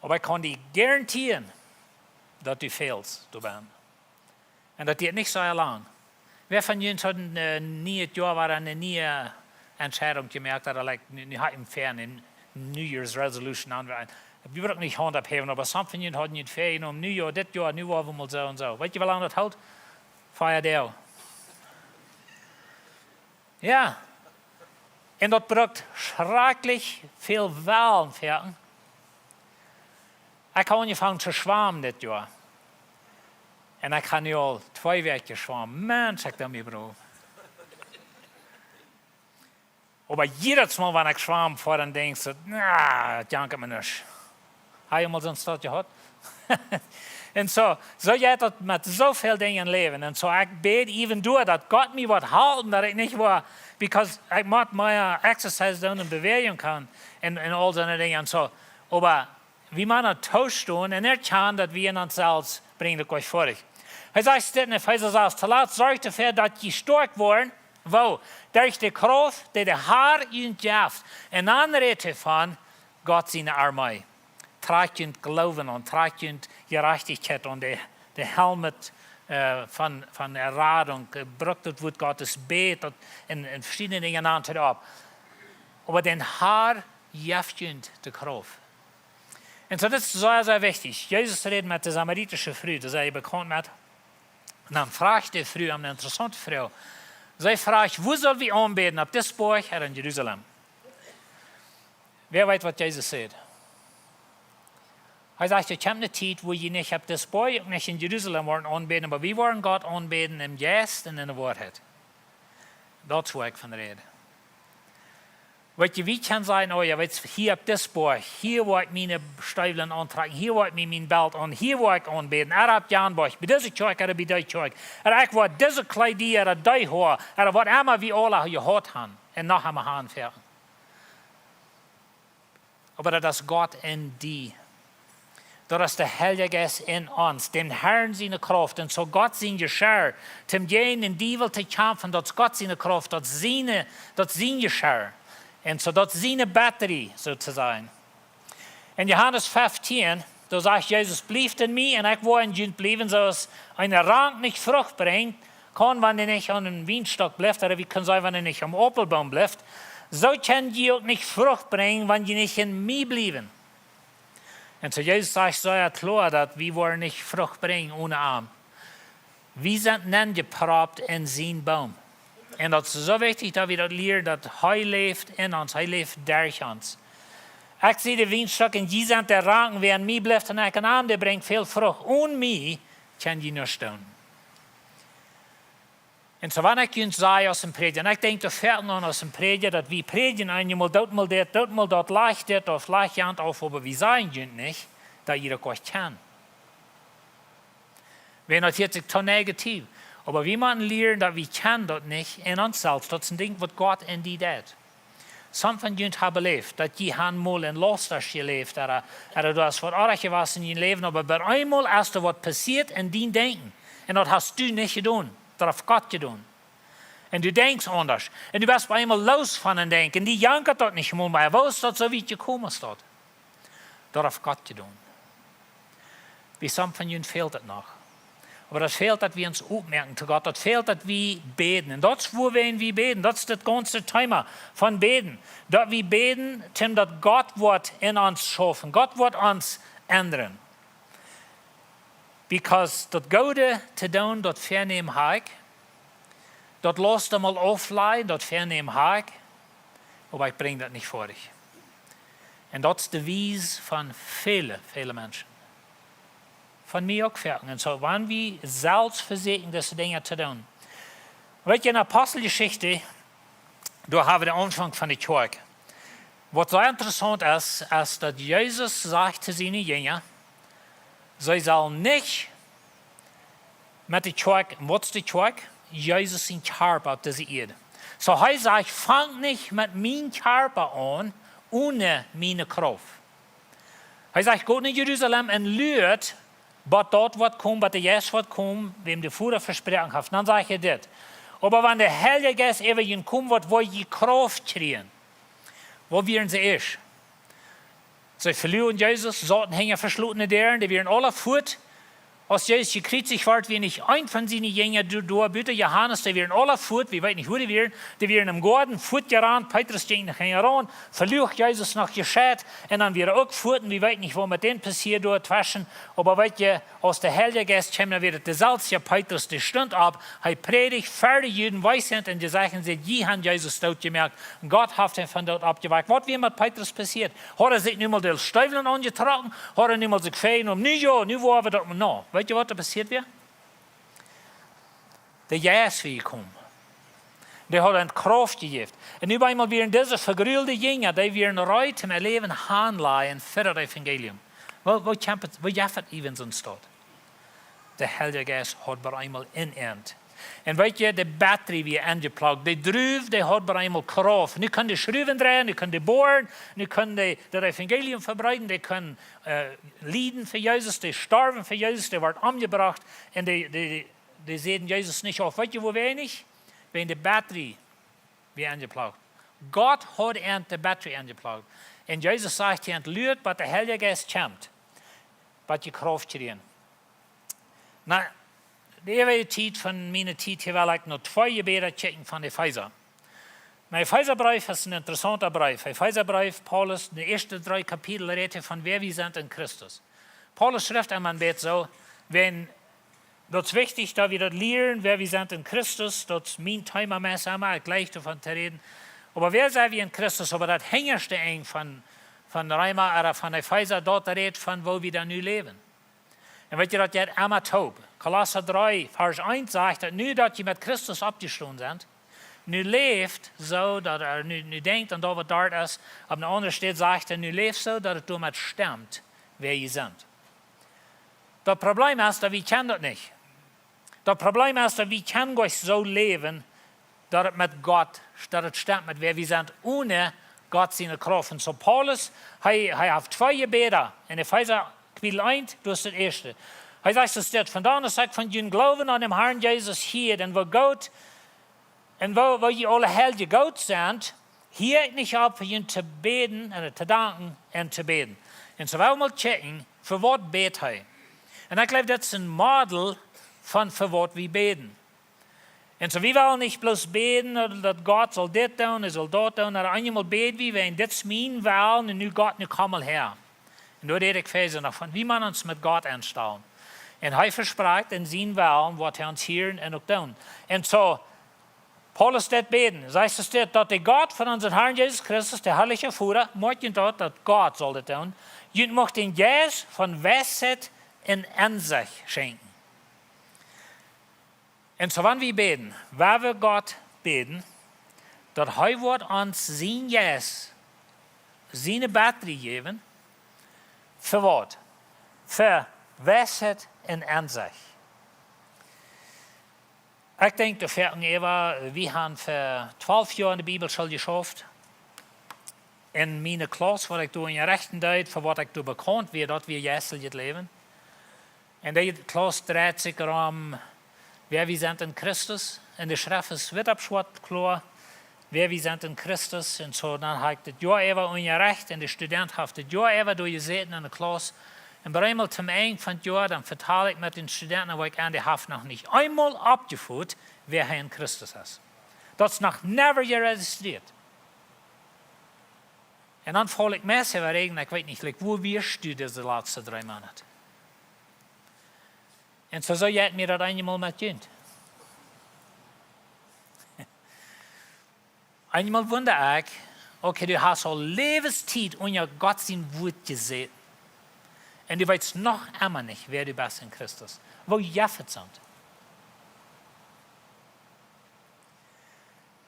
Oba ekj kaun die garantieren, daut du fälst doabie. Un daut diet nich soo lang. Wäa von junt haft een, äh, nieet Joa, wua eene niee Entscheidunk jemoakt, ooda, like, nu, nu ha ekj een Fan, een New Year's Resolution aun? Wie brucken nich Haunt opphäwen, oba some von junt hauden junt väajenomen, nu jo, dit Joa, nu woa wie mol soo un soo. Weetst du, woo lang daut helt? Vea Doag. Jo. Un daut brukt schrakjlich väl Wellen, Wellen. Ekj hab aunjefongen to schwamen dit Joa. Un ekj hab nu aul twee Wäakj jeschwomen. Mensch, ekj doo mie brow. Oba jiedet Mol, wan ekj schwam, foaren denkjst du: "Na, daut jankat mie nich." Hast du mol soon Stoot jehaut? Un soo, soo jeit daut met soo väl Dinja em Läwen. Un soo, ekj bäd even doa, daut Gott mie woat halpen, daut ekj nich woa, because ekj mott mea exercise doonen un Bewäajunk haben un, un aul soone Dinja un soo. Oba wie motten toostonen un erkjanen, daut wie en ons selfst brinjen daut nich foadich. Hee sajcht dit en Efeesa sas: "Tolatst sorjt doafäa, daut jie stoakj woaren." Woo? Derch de Krauft, dee de Har junt jeft. Un dan rät hee von Gott siene Armee. Trakjt junt Gloowen aun, trakjt junt Jerajchtichkjeit aun, de, de Helm, äh, von, von Erradunk, äh, brukt daut Wuat Gottes, bät daut en, en veschiedne Dinja nant opp. Oba dän Har jeft junt de Krauft. Un soo, dit es sea, sea wichtich. Jesus räd met de samaritische Fru, doa sie jie bekaunt met. Un dan fruach de Fru, eene interessaunte Fru. See fruach: "Wua sell wie aunbäden, opp disen Boajch ooda en Jerusalem?" Wäa weet, waut Jesus säd? Hee sajcht: "Et kjemt eene Tiet, wua jie nich opp disen Boajch, uk nich en Jerusalem woaren aunbäden, oba wie woaren Gott aunbäden em Jeist un en de Woarheit." Daut es, wua ekj von räd. Weetst du, wie kjennen sajen: "Oh jo, weetst du, hia opp disen Boajch, hia woa ekj miene Steewel auntrakjen, hia woa ekj mie mien Belt aun, hia woa ekj aunbäden, ooda opp jan Boajch, bie dise Kjoakj ooda bie dee Kjoakj, ooda ekj woa dise Kjleeda ooda dee Hoa, ooda waut emma wie aula jehaut haben un noch emma haben." Oba daut es Gott en die. Daut es de Heilje Jeist en ons, dän Harn siene Krauft. Un soo Gott sien Jeschia, toom jäajen dän Diewel to kjamfen, daut es Gott siene Krauft, daut es siene, daut es sien Jeschia. Un soo daut es siene Batterie, soo to sajen. En Johanes fieftieen, doa sajcht Jesus: "Bliewt en mie un ekj woa en junt bliewen, soo aus eene Rank nich Frucht brinjt, kaun, wan dee nich aun een Wienstock blift, ooda wie kjennen sajen, wan dee nich aum Aupelboom blift, soo kjenn jie uk nich Frucht brinjen, wan jie nich en mie bliewen." Un soo Jesus sajcht sea kloa, daut wie woaren nich Frucht brinjen one am. Wie sent nenjepropt en sien Boom. Un daut es soo wichtich, daut wie daut lieren, daut hee läft en ons, hee läft derch ons. Ekj sie de Wienstock un jie sent de Ranken, wäa en mie blift un ekj en am, dee brinjt väl Frucht. One mie kjenn jie nuscht doonen. Un soo, wan ekj junt saj aus een Prädja, un ekj denkj doa foaken aun aus een Prädja, daut wie prädjen eenjemol: "Doot mol dit, doot mol daut, lajcht dit auf, lajcht jant auf", oba wie sajen junt nich, daut jie daut goot kjennen. Wan daut hieet sikj too negativ. Oba wie motten lieren, daut wie kjennen daut nich en ons selfst. Daut es een Dinkj, waut Gott en die deit. Some von junt haben beläft, daut jie haben mol en Laust jeläft, ooda, ooda du hast waut oajch jewast en jun Läwen, oba bie eemol es doa waut passieet en dien Denkjen. Un daut hast du nich jedonen. Daut haft Gott jedonen. Un du denkjst aundasch. Un du best bie eemol loos von een Denkjen. Un die jankat daut nich mol mea. Woo es daut soo wiet jekomen es daut? Daut haft Gott jedonen. Bie some von junt fält et noch. Oba daut fält, daut wie ons opmoaken to Gott. Daut fält, daut wie bäden. Un daut es wuarom wie bäden. Daut es daut gaunze Thema von bäden. Daut wie bäden, toom daut Gott woat en ons schaufen. Gott woat ons endren. Because daut Goode to doonen, daut Väanämen hab ekj. Daut Laust mol auflajen, daut Väanämen hab ekj. Oba ekj brinj daut nich foadich. Un daut es de Wies von väle, väle Menschen. Von mie uk foaken. Un soo, wan wie selfst vesieekjen, dise Dinja to doonen. Weetst, en Aposteljeschicht, doa hab wie dän Aunfank von de Kjoakj. Waut soo interessaunt es, es daut Jesus sajcht to siene Jinja, see sellen nich met de Kjoakj, un waut es de Kjoakj? Jesus sien Kjarpa opp dise Ieed. Soo hee sajcht, fangt nich met mien Kjarpa aun, one miene Krauft. Hee sajcht, got no Jerusalem un luat, bat daut woat komen, bat de Jeist woat komen, wäm de Voda vesproaken haft. Dan sajcht hee dit: Oba wan de Heilja Jeist äwa junt komen woat, woa jie Krauft kjrieen. Woo wieren see ieescht? See veluagen Jesus, sauten hinja veschlotene Däaren, dee wieren aula fuat. Aus Jesus jekjriezicht wort, wia nich een von siene Jinja doa, doa buta Johanes, dee wieren aula fuat, wie weeten nich, wua dee wieren. Dee wieren em Goaden, fuat jerant, Petrus jinkj noch hinjaraun, veluach Jesus noch jescheit, un dan wia hee uk fuat, un wie weeten nich, waut met dän passieed doa tweschen. Oba weetst, aus de Heilja Jeist kjeem, dan wia et deselwje Petrus, dee stunt opp, hee prädicht ver de Juden, wiest an un sajcht: Jie han Jesus dootjemoakt, Gott haft am von doot oppjewakjt. Waut wia met Petrus passieet? Haud hee sikj nu mol de Steewel aunjetrocken? Haud hee nu mol sikj fein om? Nu jo, nu woa wie daut mol no. Weetst, waut doa passieet wia? De Jeist wia jekomen. Dee haud an Krauft jejäft. Un nu bie eemol wieren dise vegruelde Jinja, dee wieren reed, om äa Läwen hanlajen fa daut Evangelium. Woo, woo kjemt et, woo jeft et iewen soon Staut? De Heilja Jeist haud bie eemol en an. Un weetst, de Batterie wia aunjeplugt. De Druw, dee haud bie eemol Krauft. Nu kunnen dee Schruwen dreien, nu kunnen dee boaren, nu kunnen dee daut Evangelium vebreeden, dee kunnen, äh, lieden fa Jesus, dee storwen fa Jesus, dee worden omjebrocht. Un dee, dee, dee säden Jesus nich auf. Weetst, woo weinichs? Wäajen de Batterie wia aunjeplugt. Gott haud an de Batterie aunjeplugt. Un Jesus sajcht hia: Luat, bat de Heilja Jeist kjemt, bat jie Krauft kjrieen. Na, de äwaje Tiet von miene Tiet hia well ekj no twee Jebäda kjikjen von Efeesa. Na, Efeesa Breef es een interessaunta Breef. Efeesa Breef, Paulus, de ieeschte dree Kapitel rät hee von wäa wie sent en Christus. Paulus schrift emma een bät soo, wan, daut es wichtich, daut wie daut lieren, wäa wie sent en Christus, daut es mien Thema meist emma, ekj jleich doavon to räden. Oba wäa sent wie en Christus? Oba daut hinjaschte Enj von, von Reema, ooda von Efeesa, daut rät von woo wie dan nu läwen. Un weetst, daut jeit emma toop. Kolossa dree, Varsch eent sajcht daut: Nu daut jie met Christus oppjestonen sent, nu läft soo daut, äh, nu, nu denkjt aun daut, waut doa es. Opp eene aundre Städ sajcht hee: Nu läft soo daut et doamet stemt, wäa jie sent. Daut Problem es, daut wie kjennen daut nich. Daut Problem es, daut wie kjennen nich soo läwen, daut et met Gott, daut et stemt met wäa wie sent, one Gott siene Krauft. Un soo Paulus, hee, hee haft twee Jebäda en Efeesa Kapitel eent, daut es daut ieeschte. Hee sajcht soo dit: Vondoag es ekj von junen Gloowen aun dän Harn Jesus hieed, un woo goot, un woo, woo jie aule Heilje goot sent, hia ekj nich opp, fa junt to bäden un to danken un to bäden. Un soo well wie mol kjikjen, fa waut bät hee. Un ekj jleew, daut es een Model von fa waut wie bäden. Un soo, wie wellen nich bloos bäden, ooda daut Gott saul dit doonen, hee saul daut doonen, ooda eenjemol bäd wie, wan dit es mien Wellen, un nu Gott, nu komm mol häa. Un doa rät ekj wieda noch von, wie wie ons met Gott aunstalen. Un hee vesprakjt, en sienen Wellen woat hee ons hieren un uk doonen. Un soo, Paulus deit bäden, sajcht et dit: Daut de Gott von onsen Harn Jesus Christus, de harliche Voda, moakt junt daut, daut Gott saul dit doonen, junt mucht dän Jeist von Weisheit un Ensecht schenkjen. Un soo, wan wie bäden, wan wie Gott bäden, daut hee woat ons sienen Jeist, siene Batterie jäwen, fa waut? Fa Weisheit un Ensecht. Ekj denkj doa foaken äwa, wie haben fa twalf Joa en de Bibelschool jeschauft. En miene Klauss, waut ekj doa unjarechten deed, fa waut ekj doa bekaunt wia, daut wia jeistlichet Läwen. Un dee Klauss dreit sikj rom wäa wie sent en Christus. Un de Schreft es witt opp schwoat kloa, wäa wie sent en Christus. Un soo, dan ha ekj dit Joa äwa unjarecht un de Student haft dit Joa äwa doa jesäten en de Klauss. Un bie eemol tom Enj von daut Joa, dan vetal ekj met dän Student, woo ekj aun, dee haft noch nich eemol oppjefoat, wäa hee en Christus es. Daut es noch never jeregistrieet. Un dan foll ekj mie äwa räajen, ekj weet nich, like, wua wia ekj dise latste dree Moonat. Un soo, soo jeit mie daut eenjemol met junt. Eenjemol wunda ekj, okay, du hast aul Läwenstiet unja Gott sien Wuat jesäten. Un du weetst noch emma nich, wäa du best en Christus. Woo jeft et soont?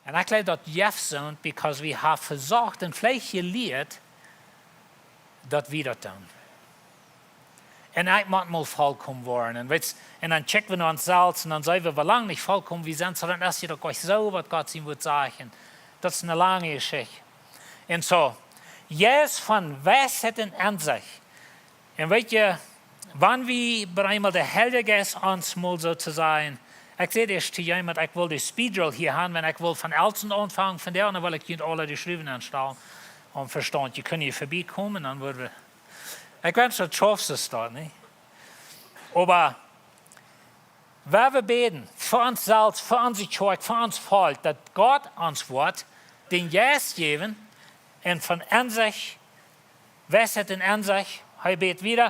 Un ekj jleew daut jeft soont, because wie haben vesocht un veleicht jelieet, daut wie daut doonen. Un ekj mott mol volkomen woaren. Un weetst, un dan check wie no ons selfst un dan sent wie woo lang nich volkomen, wie sent, soo dan es daut uk soo, waut Gott sien Wuat sajcht. Daut es eene lange Jeschicht. Un soo, Jeist von Weisheit un Ensecht. Un weet jie, wan wie bie eemol de Heilje Jeist ons mol soo to sajen, ekj säd ieescht to jemaunt, ekj well de Speed Drill hia haben, wan ekj well von Elsen aunfangen, von doa aun well ekj junt aule de Schruwen aunstalen, om Vestaunt. Jie kjennen hia verbiekomen, dan woa wie, ekj wensch, daut schauft et doa, nä? Oba wan wie bäden, fa ons selfst, fa onse Kjoakj, fa ons Volkj, daut Gott ons woat dän Jeist jäwen, un von Ensecht, Weisheit un Ensecht, hee bät wieda,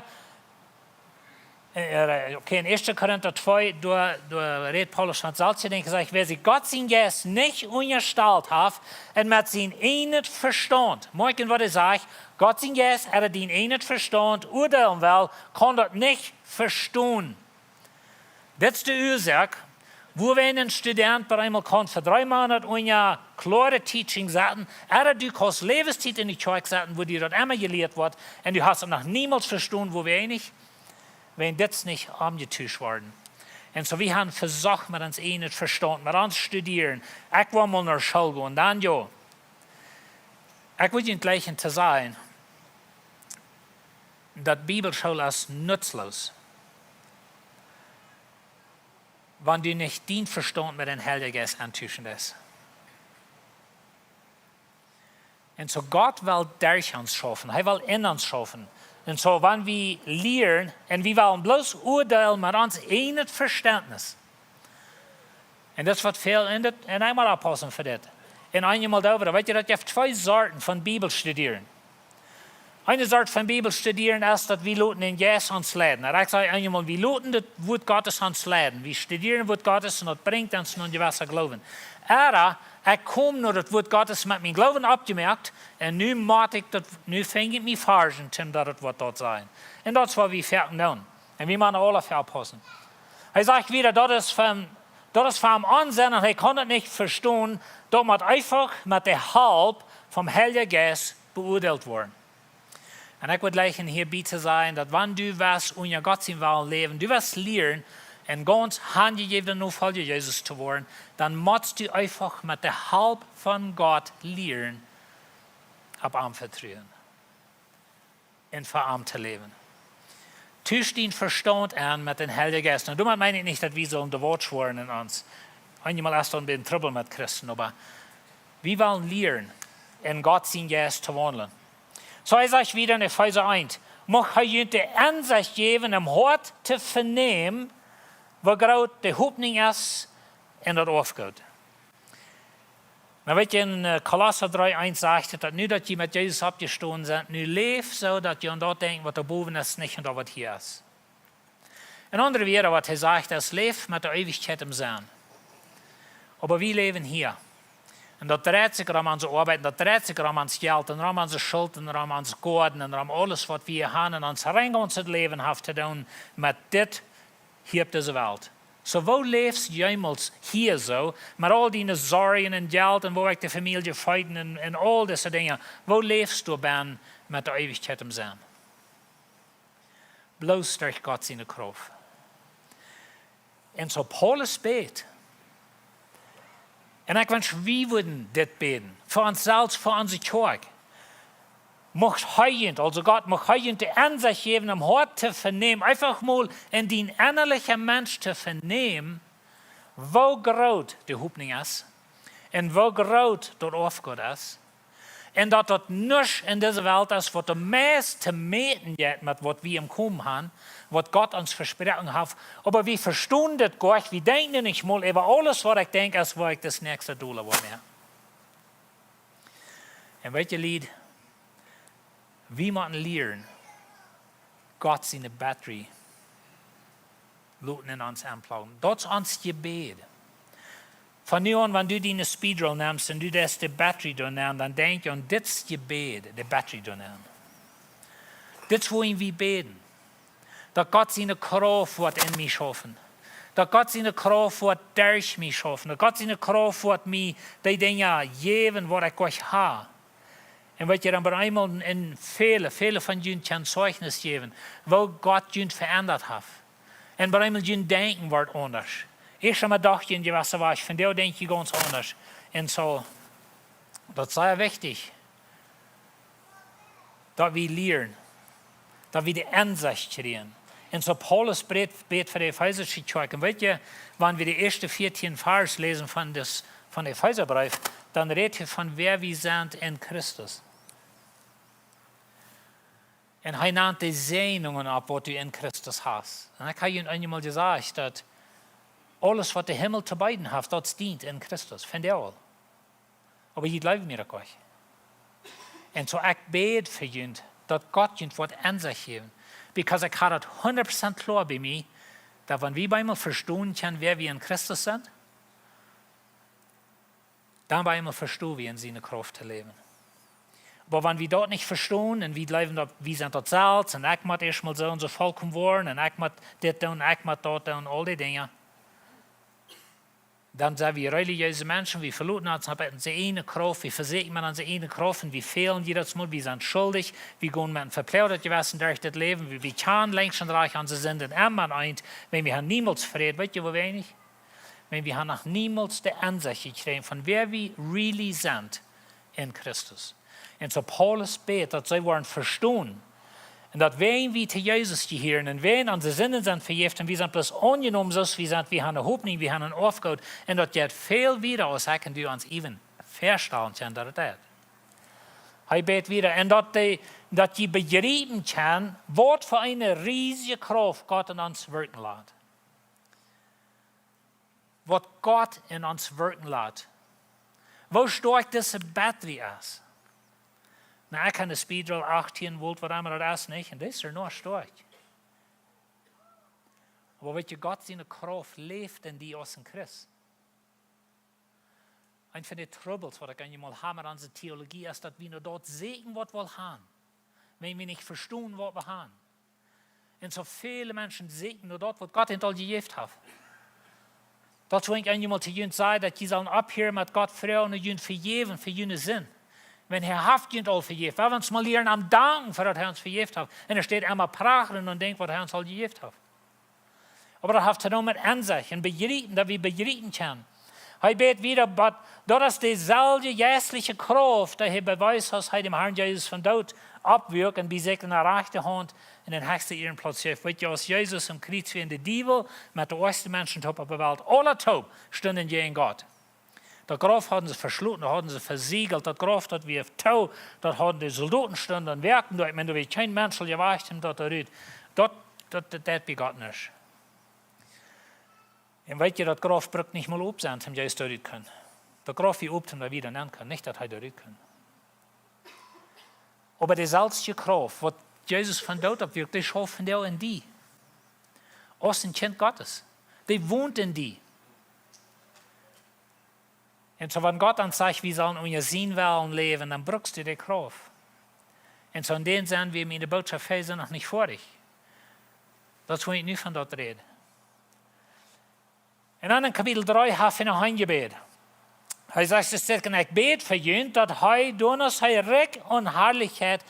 äh, okay, en Ieeschte Korinta twee, doa, doa rät Paulus von selfst, dee sajcht, wäa sikj Gott sien Jeist nich unjastalt haft un met sien ieejnet Vestaunt, moakjen waut hee sajcht, Gott sien Jeist, ea dien ieejnet Vestaunt urteilen well, kaun daut nich vestonen. Dit es de Uasoak, wua wan een Student bie eemol kaun fa dree Moonat unja kloare Teaching setten, ea du kaust Läwenstiet en de Kjoakj setten, wua die daut emma jelieet woat, un du hast et noch niemols vestonen, wua wan nich, wan dit nich omjetuscht woat. Un soo, wie haben vesocht met ons ieejnet Vestaunt, met ons Studieren, ekj well mol no School gonen, dan jo. Ekj well junt jlikj to sajen, daut Bibelschool es nutzlos, wan du nich dien Vestaunt met dän Heiljen Jeist auntuschen deist. Un soo Gott well derch ons schaufen, hee well en ons schaufen. Un soo, wan wie lieren, un wie wellen bloos urteilen met ons ieejnet Vestentnis, un daut es waut väl en dit, un ekj mott oppaussen fa dit. Un eenjemol doaräwa, weetst, daut jeft twee Sorten von Bibel studieren. Eene Sort von Bibel studieren es, daut wie loten dän Jeist ons leiden. Un ekj saj eenjemol, wie loten daut Wuat Gottes ons leiden. Wie studieren Wuat Gottes un daut brinjt ons no een jewessa Gloowen. Ea, ekj kom no daut Wuat Gottes met mienen Gloowen oppjemoakt, un nu mott ekj daut, nu fang ekj mie Varschen, om daut et waut doa sajen. Un daut es waut wie foaken doonen. Un wie motten aule oppaussen. Hee sajcht wieda, daut es von, daut es von Onsenn un hee kaun et nich vestonen, daut mott eefach met de Help vom Heiljen Jeist beurteilt woaren. Un ekj wudd jlikj hia bie to sajen, daut wan du west unja Gott sien Wellen läwen, du west lieren, een gaunz hanjejäwna Nofolja Jesus to woaren, dan motst du eefach met de Help von Gott lieren, opp am vetruen un fa am to läwen. Tusch dien Vestaunt aun met dän Heiljen Jeist. Un doamet meen ekj nich, daut wie sellen devout woaren en ons. Eenjemol es doa een bät Trubbel met Christen, oba wie wellen lieren, en Gott sien Jeist to waundlen. Soo hee sajcht wieda en Efeesa eent, mucht hee junt de Ensecht jäwen, em Hoat to venämen, woo groot de Hopninj es en daut Oafgoot. Nu weetst, en, äh, Kolossa dree eent sajcht et, daut nu daut jie met Jesus oppjestonen sent, nu läft soo, daut jie aun daut denkjen, waut doa bowen es, nich aun daut, waut hia es. En aundre Wieed, waut hee sajcht, es, läft met de Eewichkjeit em Senn. Oba wie läwen hia. Un daut dreit sikj rom onse Oabeit, un daut dreit sikj rom ons Jelt, un rom onse Schult, un rom ons Goaden, un rom aules, waut wie hia haben, un ons gaunzet Läwen haft to doonen met dit hia opp dise Welt. Soo, woo läfst du jemols hia soo, met aul diene Sorjen un Jelt un woo ekj de Famielje feeden un, un aul dise Dinja? Woo läfst du dan met de Eewichkjeit em Senn? Bloos derch Gott siene Krauft. Un soo Paulus bät. Un ekj wensch, wie wudden dit bäden. Fa ons selfst, fa onse Kjoakj. Mucht hee junt, aulsoo Gott, mucht hee junt de Ensecht jäwen, em Hoat to venämen, eefach mol en dien ennalichen Mensch to venämen, Woo groot de Hopninj es un woo groot daut Oafgoot es, un daut daut nuscht en dise Welt es waut doa mea to mäten jeit met waut wie em Komen haben, waut Gott ons vesproaken haft. Oba wie vestonen dit goanich, wie denkjen nich mol äwa aules waut ekj denkj es woo ekj daut näakjste Dola woa nämen. Un weet jie, Lied, wie motten lieren Gott siene Batterie loten en ons aunplogen. Daut es ons Jebäd. Von nu aun, wan du diene Speedrol nemst un du deist de Batterie doa nenn, dan denkj aun dit Jebäd, de Batterie doa nenn. Dit es woo wie bäden. Daut Gott siene Krauft woat en mie schaufen. Daut Gott siene Krauft woat derch mie schaufen. Daut Gott siene Krauft woat mie dee Dinja jäwen waut ekj goanich hab. Un weet jie, dan bie eemol en väle, väle von junt kjennen Zeichnis jäwen, woo Gott junt veendat haft. Un bie eemol jun Denkjen woat aundasch. Ieescht emol docht jie en jewesse Wies, vondoag denkj jie gaunz aundasch. Un soo, daut es sea wichtich, daut wie lieren, daut wie de Ensecht kjrieen. Un soo Paulus bät, bät fa de efeesische Kjoakj. Un weet jie, wan wie de ieeschte vieetieen Varsch läsen von, dis, von de Efeesabreef, dan rät hee von wäa wie sent en Christus. Un hee nant de Säajnungen opp waut du en Christus hast. Un ekj hab junt eemol jesajcht daut aules waut de Himmel to beeden haft, daut steit en Christus. Vondoag aul. Oba jie jleewen mie daut goanich. Un soo ekj bäd fa junt, daut Gott junt woat Ensecht jäwen. Because ekj hab daut hundat Prozent kloa bie mie, daut wan wie bie eemol vestonen kjennen wäa wie en Christus sent, dan bie eemol vestonen wie en siene Krauft to läwen. Oba wan wie daut nich vestonen un wie jleewen daut wie sent daut selfst un ekj mott ieescht mol soo un soo volkomen woaren un ekj mott dit doonen, ekj mott daut doonen, aul dee Dinja, dan sent wie relijeese Menschen, wie veloten ons opp onse ieejne Krauft, wie vesieekjen met onse ieejne Krauft un wie fälen jiedatsmol, wie sent schuldich, wie gonen met een veploadat Jewessen derch daut Läwen, wie, wie kjanen lenjs un rajchts onse Sinden emma eent, oba wie haben niemols Fräd, weet jie woo weinich? Oba wie haben noch niemols de Ensecht jekjräajen von wäa wie really sent en Christus. Un soo Paulus bät daut see woaren vestonen. Un daut wan wie to Jesus jehieren un wan onse Sinden sent vejäft un wie sent bloos aunjenomen soo aus wie sent, wie haben eene Hopninj, wie haben een Oafgoot. Un daut jeit väl wieda aus ekj un du ons even väastalen kjennen daut et jeit. Hee bät wieda. Un daut dee, daut jie bejriepen kjennen waut fa eene riesje Krauft Gott en ons wirkjen lat. Waut Gott en ons wirkjen lat. Woo stoakj dise Batterie es. Nu, ekj hab eene Speedrol achtieen Volt, waut emma daut es, nich? Un dee es noch stoakj. Oba weet jie, Gott siene Krauft läft en die aus een Christ. Eent von de Trubbels waut ekj eenjemol hab met onse Theologie es daut wie no daut sieekjen waut wie haben, wan wie nich vestonen waut wie haben. Un soo väle Menschen sieekjen no daut waut Gott an aul jejäft haft. Daut es woo ekj eenjemol to junt säd, daut jie sellen opphieren met Gott froagen no junt vejäwen fa june Sind. Wan hee haft junt aul vejäft, well wie ons mol lieren am danken fa daut hee ons vejäft haft. Un hee steit emma prachren un denkjt waut hee ons aul jejäft haft. Oba daut haft to doonen met Ensecht un bejriepen, daut wie bejriepen kjennen. Hee bät wieda, oba daut es deeselwje jeistliche Krauft dee hee bewiest aus hee dän Harn Jesus vom Doot oppwakjt un bie sikj aun de rajchte Haunt en dän hechsten Ierenplauz jeef. Weet jie, aus Jesus aum Kjriez wia, de Diewel met de oajste Menschen toop opp de Welt, aule toop stunden jäajen Gott. Daut Grauf hauden see veschloten, daut hauden see vesiegelt, daut Grauf daut wia too, daut hauden de Soldoten stunden un woakten doa, ekj meen, doa wia kjeen Mensch jewacht om daut to rut. Daut, daut, daut, daut wia Gott nich. Un weet jie, daut Grauf brukt nich mol op sennen, om Jesus doa rut kunn. Daut Grauf wia op, om doa wieda nenn kunn, nich daut hee doa rut kunn. Oba deeselwje Krauft waut Jesus vom Doot oppwakjt, dee schauft vondoag en die. Aus een Kjint Gottes. Dee wont en die. Un soo wan Gott ons sajcht, wie sellen unja sienen Wellen läwen, dan brukst du dee Krauft. Un soo en dän Senn wia miene Bootschoft hia noch nich foadich. Daut es woo ekj nu von daut räd. Un dan en Kapitel dree haft hee noch een Jebäd. Hee sajcht, es dit, un ekj bäd fa junt, daut hee, doano aus hee rikj en Harlichkjeit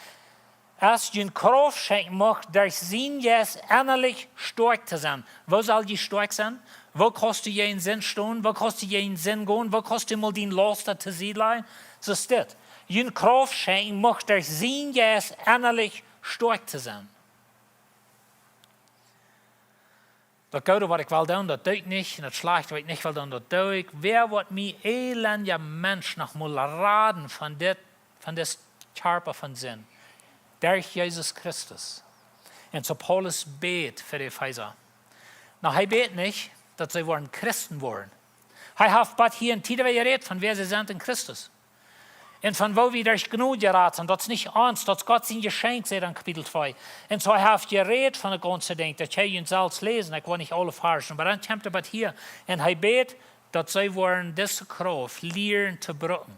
es, junt Krauft schenkjen mucht, derch sienen Jeist ennalich stoakj to sennen. Woo sell jie stoakj sennen? Woo kaust du jäajen Sind stonen? Woo kaust du jäajen Sind gonen? Woo kaust du mol dien Laust to Sied lajen? Soo es dit. Junt Krauft schenkjen mucht, derch sienen Jeist ennalich stoakj to sennen. Daut Goode waut ekj well doonen, daut doo ekj nich. Un daut Schlajchte waut ekj nich well doonen, daut doo ekj. Wäa woat mie, elenda Mensch, noch mol raden von dit, von dit Kjarpa von Sind? Derch Jesus Christus. Un soo Paulus bät fa de Efeesa. Nu, hee bät nich, daut see woaren Christen woaren. Hee haft bat hia en Tiet jerädt von wäa see sent en Christus. Un von woo wie derch Jnod jerat sent, daut es nich ons, daut es Gott sien Jeschenkj, sajcht hee en Kapitel twee. Un soo hee haft jerät von daut gaunze Dinkj, daut jie junt selfst läsen, ekj woa nich aule Varschen, oba dan kjemt hee bat hia. Un hee bät, daut see woaren dise Krauft lieren to brucken.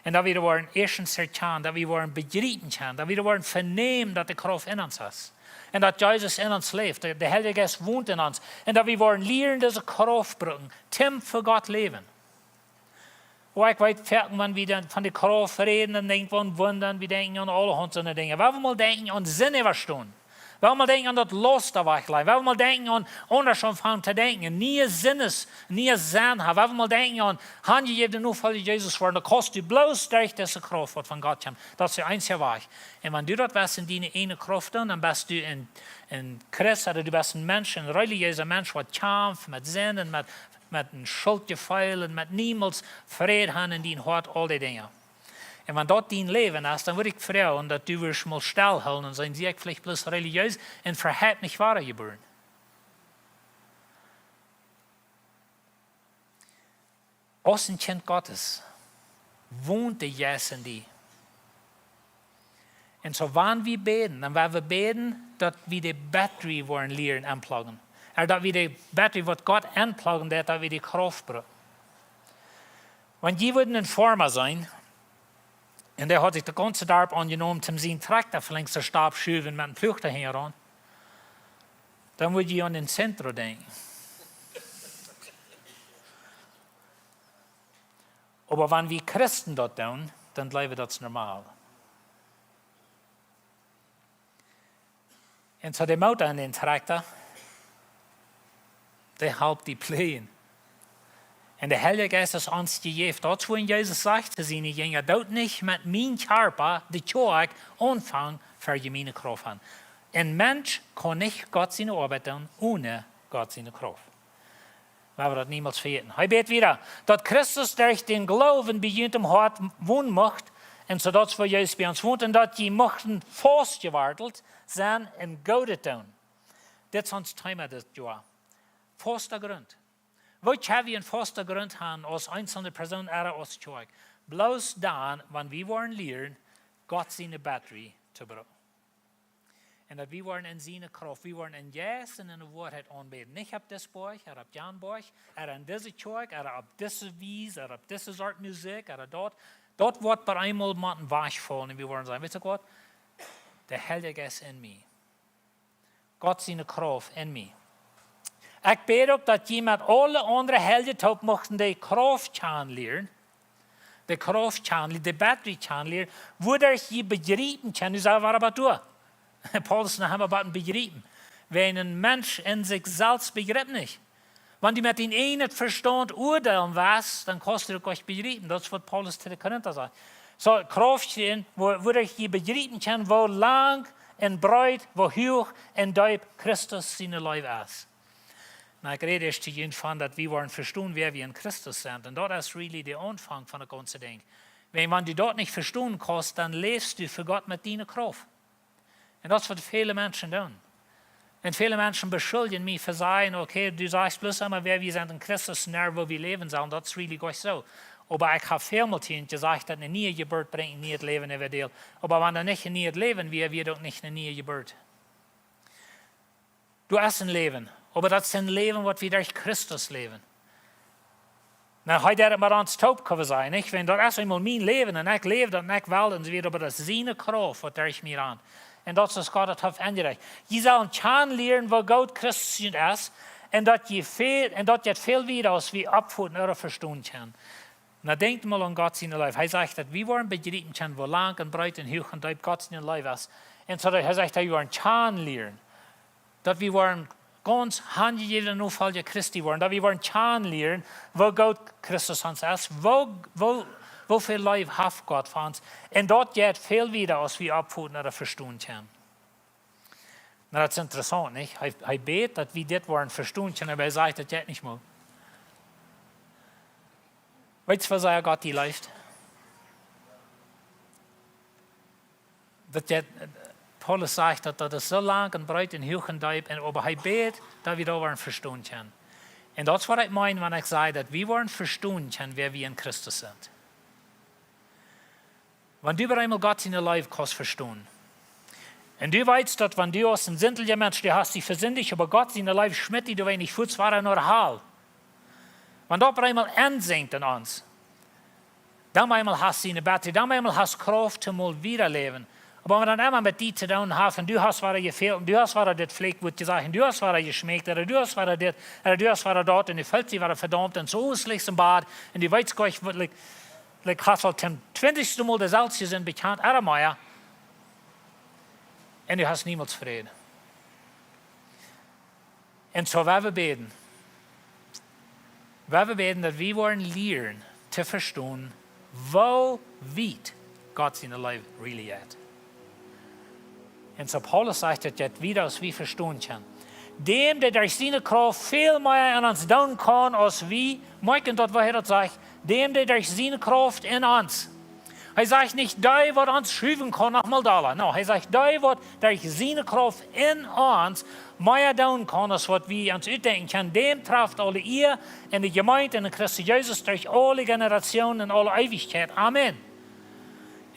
Un daut wie woaren ieeschtens erkjanen, daut wie woaren bejriepen kjennen, daut wie woaren venämen, daut de Krauft en ons es. Un daut Jesus en ons läft, de, de Heilje Jeist wont en ons. Un daut wie woaren lieren dise Krauft brucken, toom fa Gott läwen. Oba ekj weet, foaken, wan wie dan von de Krauft räden, dan denkj wie aun Wunda, wie denkjen aun aulahaunt soone Dinja. Wie wellen mol denkjen aun Sind äwastonen. Wie wellen mol denkjen aun daut Laust wajchlajen. Wie wellen mol denkjen aun, aundasch aunfangen to denkjen. Nie Sinnes, nie Senn haben. Wie wellen mol denkjen aun, han jie de Nofolja Jesus woaren, dan kaust du bloos derch dise Krauft waut von Gott kjemt. Daut es de eensje Wajch. Un wan du daut west en diene ieejne Krauft doonen, dan best du en, en Christ, ooda du best en Mensch, en relijeesa Mensch, waut kjamft met Sind un met met een Schultjefeel un met niemols Fräd han en dien Hoat, aul dee Dinja. Un wan daut dien Läwen es, dan wudd ekj froagen, daut du wurscht mol stell hoolen un sennen, sie ekj veleicht bloos relijees un veleicht nich wadajebuaren. Aus een Kjint Gottes wont de Jeist en die. Un soo, wan wie bäden, dan woa wie bäden, daut wie de Batterie woaren lieren aunpluggen. Ooda daut wie de Batterie, waut Gott aunpluggen deed, daut wie de Krauft brucken. Wan jie wudden een Forma sennen, un dee haud sikj daut gaunze Darp aunjenomen, om sienen Trakjta von links no rajchts to schuwen met een Pluach hinjaraun, dan wudd jie aun dän Centro denkjen. Oba wan wie Christen daut doonen, dan jleew wie, daut es normal. Un soo de Motor en dän Trakjta, dee halpt die pläajen. Un de Heilje Jeist es ons jejäft. Daut es wuarom Jesus sajcht to siene Jinja: "Doot nich met mien Kjarpa, de Kjoakj, aunfangen, ver jie miene Krauft han." Een Mensch kaun nich Gott siene Oabeit doonen one Gott siene Krauft. Wie woaren daut niemols vejäten. Hee bät wieda, daut Christus derch dän Gloowen bie junt em Hoat wonen mucht, un soo daut, woo Jesus bie ons wont, un daut jie muchten faustjewartelt sennen en Goodet doonen. Dit es ons Thema dit Joa. Fausta Grunt. Woo kjenn wie een fausta Grunt han aus eensje Persoon ooda aus Kjoakj? Bloos dan, wan wie woaren lieren, Gott siene Batterie to brucken. Un daut wie woaren en siene Krauft, wie woaren en Jeist un en Woarheit aunbäden. Nich opp dis Boajch, ooda opp jan Boajch, ooda en dise Kjoakj, ooda opp dise Wies, ooda opp dise Sort Musikj, ooda daut. Daut woat bie eemol mau een Wajch faulen un wie woaren sajen: "Weetst du waut? De Heilje Jeist en mie. Gott siene Krauft en mie." Ekj bäd uk, daut jie met aule aundre Heilje toop muchten de Krauft kjanen lieren, de Krauft kjanen, de Batterie kjanen lieren, wuaderch jie bejriepen kjennen, nu sent wie oba doa. Paulus, nu haben wie waut bejriepen. Wan een Mensch en sikj selfst bejript nich. Wan du met dien ieejnet Vestaunt uadeelen wurscht, dan kaust du daut nich bejriepen. Daut es, waut Paulus to de Korinta sajcht. Soo, Krauft kjrieen, wua-, wuaderch jie bejriepen kjennen, woo lang un breet, woo huach un deep Christus siene Leew es. Nu, ekj räd ieescht to junt von daut wie woaren vestonen, wäa wie en Christus sent. Un daut es really de Aunfank von daut gaunze Dinkj. Wan, wan du daut nich vestonen kaust, dan läfst du fa Gott met diene Krauft. Un daut es, waut väle Menschen doonen. Un väle Menschen beschuljen mie fa sajen: "Okay, du sajchst bloos emma, wäa wie sent en Christus, un woo wie läwen sellen, daut es really goot soo." Oba ekj hab väl mol jesajcht, daut eene niee Jeburt brinjt een nieet Läwen äwa die. Oba wan du nich een nieet Läwen wia, wia uk nich eene niee Jeburt. Du hast een Läwen, oba daut es een Läwen, waut wie derch Christus läwen. Nu, hee deed daut met ons toop, kjenn wie sajen, nich? Wan daut es eemol mien Läwen un ekj läw daut un ekj well un soo wieda, oba daut es siene Krauft, waut derch mie rant. Un daut es, waut Gott daut haft aunjerecht. Jie sellen kjanen lieren, woo goot Christus junt es, un daut jie väl, un daut jeit väl wieda, aus wie oppfoten ooda vestonen kjennen. Nu denkjt mol aun Gott siene Leew. Hee sajcht, daut wie woaren bejriepen kjennen, woo lang un breet un huach un deep Gott siene Leew es. Un soo, hee sajcht, daut wie woaren kjanen lieren. Daut wie woaren gaunz hanjejäwne Nofolja Christi woaren. Daut wie woaren kjanen lieren, woo goot Christus ons es. Woo, woo, woo väl Leew haft Gott fa ons. Un daut jeit väl wieda, aus wie oppfoten ooda vestonen kjennen. Na, daut es interessaunt, nich? Hee, hee bät, daut wie dit woaren vestonen kjennen, oba hee sajcht, daut jeit nich mol. Weetst du, woo sea Gott die leeft? Daut jeit, Paulus sajcht, daut, daut es soo lang un breet un huach un deep, un, oba hee bät, daut wie daut woaren vestonen kjennen. Un daut es waut ekj meen, wan ekj saj, daut wie woaren vestonen kjennen, wäa wie en Christus sent. Wan du opp eemol Gott siene Leew kaust vestonen. Un du weetst daut, wan du aus een sindja Mensch, du hast die vesindicht, oba Gott siene Leew schmitt die doawäajen nich fuaz wada no de Hal. Wan daut opp eemol ensinkjt en ons, dan opp eemol hast du eene battery, dan opp eemol hast Krauft toom mol wieda läwen. Oba wan daut emma met die to doonen haft, un du hast wada jefält, un du hast wada dit Fläakj woat jesajcht, un du hast wada jeschmäakt, ooda du hast wada dit, ooda du hast wada daut, un du feelst die wada vedaumt, un soo es licht em Bad, un du weetst goanich waut, like, like, hast aul toom twintichsten Mol deeselwje Sind bekjant, ooda mea. Un du hast niemols Fräd. Un soo, wan wie bäden, wan wie bäden, daut wie woaren lieren to vestonen, woo wiet Gott siene Leew really jeit. Un soo Paulus sajcht daut, jeit wieda aus wie vestonen kjennen. Däm, dee derch siene Krauft väl mea en ons doonen kaun aus wie, moakjen daut, woo hee daut sajcht, däm, dee derch siene Krauft en ons. Hee sajcht nich, dee waut ons schuwen kaun noch mol dolla. No, hee sajcht, dee waut derch siene Krauft en ons mea doonen kaun aus waut wie ons utdenkjen kjennen, däm traft aule Ea en de Jemeent un en Christus Jesus derch aule Generationen en aule Eewichkjeit. Amen.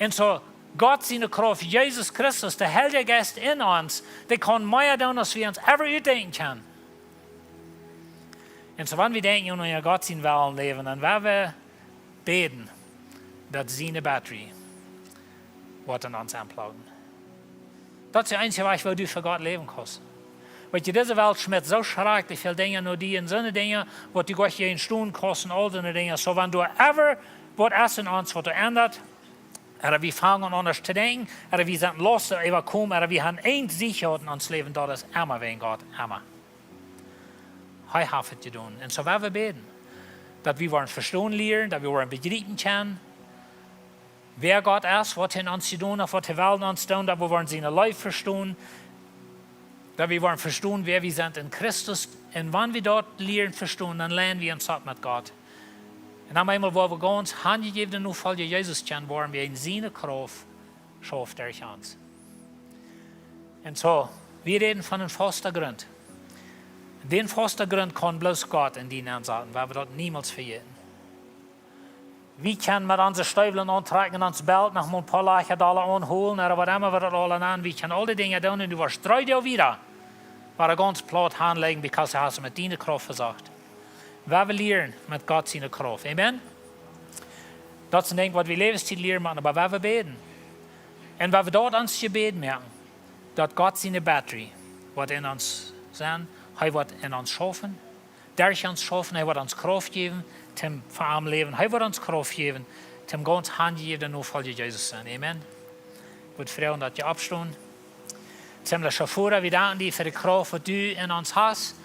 Un soo, Gott siene Krauft, Jesus Christus, de Heilje Jeist en ons, dee kaun mea doonen aus wie ons ever utdenkjen kjennen. Un soo, wan wie denkjen aun Gott sienen Wellen läwen, dan woa wie bäden, daut siene battery woat en ons aunploagen. Daut es de eensje Wajch, woo du fa Gott läwen kaust. Weetst du, dise Welt schmitt soo schrakjlich väl Dinja no die un soone Dinja, waut du goanich jäajenstonen kaust un aul soone Dinja. Soo, wan doa ever waut es en ons, waut doa endat, ooda wie fangen aun aundasch to denkjen, ooda wie sent lost ooda äwakomen, ooda wie haben eent Siech jehaut en ons Läwen, daut es emma wäajen Gott, emma. Hee haft et jedonen. Un soo woa wie bäden, daut wie woaren vestonen lieren, daut wie woaren bejriepen kjennen, wäa Gott es, waut hee en ons jedonen haft, waut hee well en ons doonen, daut wie woaren siene Leew vestonen, daut wie woaren vestonen, wäa wie sent en Christus. Un wan wie daut lieren vestonen, dan leiden wie ons opp met Gott. Un dan eemol, wua wie gaunz hanjejäwne Nofolja Jesus kjennen woaren, wäajen siene Krauft schauft derch ons. Un soo, wie räden von een fausta Grunt. Dän fausta Grunt kaun bloos Gott en die nensaten, woa wie daut niemols vejäten. Wie kjennen met onse Steewel auntrakjen un ons Belt noch mol een poa Lajcha dolla aunhoolen, ooda waut emma wie daut aula nanen. Wie kjennen aul dee Dinja doonen un du woascht dree Doag wieda, woa du gaunz plaut hanläjen, because du hast met diene Krauft vesocht. Woa wie lieren met Gott siene Krauft. Amen? Daut es een Dinkj, waut wie Läwenstiet lieren motten, oba woa wie bäden. Un woa wie daut ons Jebäd moaken, daut Gott siene battery woat en ons sennen, hee woat en ons schaufen, derch ons schaufen, hee woat ons Krauft jäwen, toom fa am läwen, hee woat ons Krauft jäwen, toom gaunz hanjejäwne Nofolja Jesus sennen. Amen. Ekj wudd froagen, daut jie oppstonen. Himmlischa Voda, wie danken die fa de Krauft, waut du en ons hast.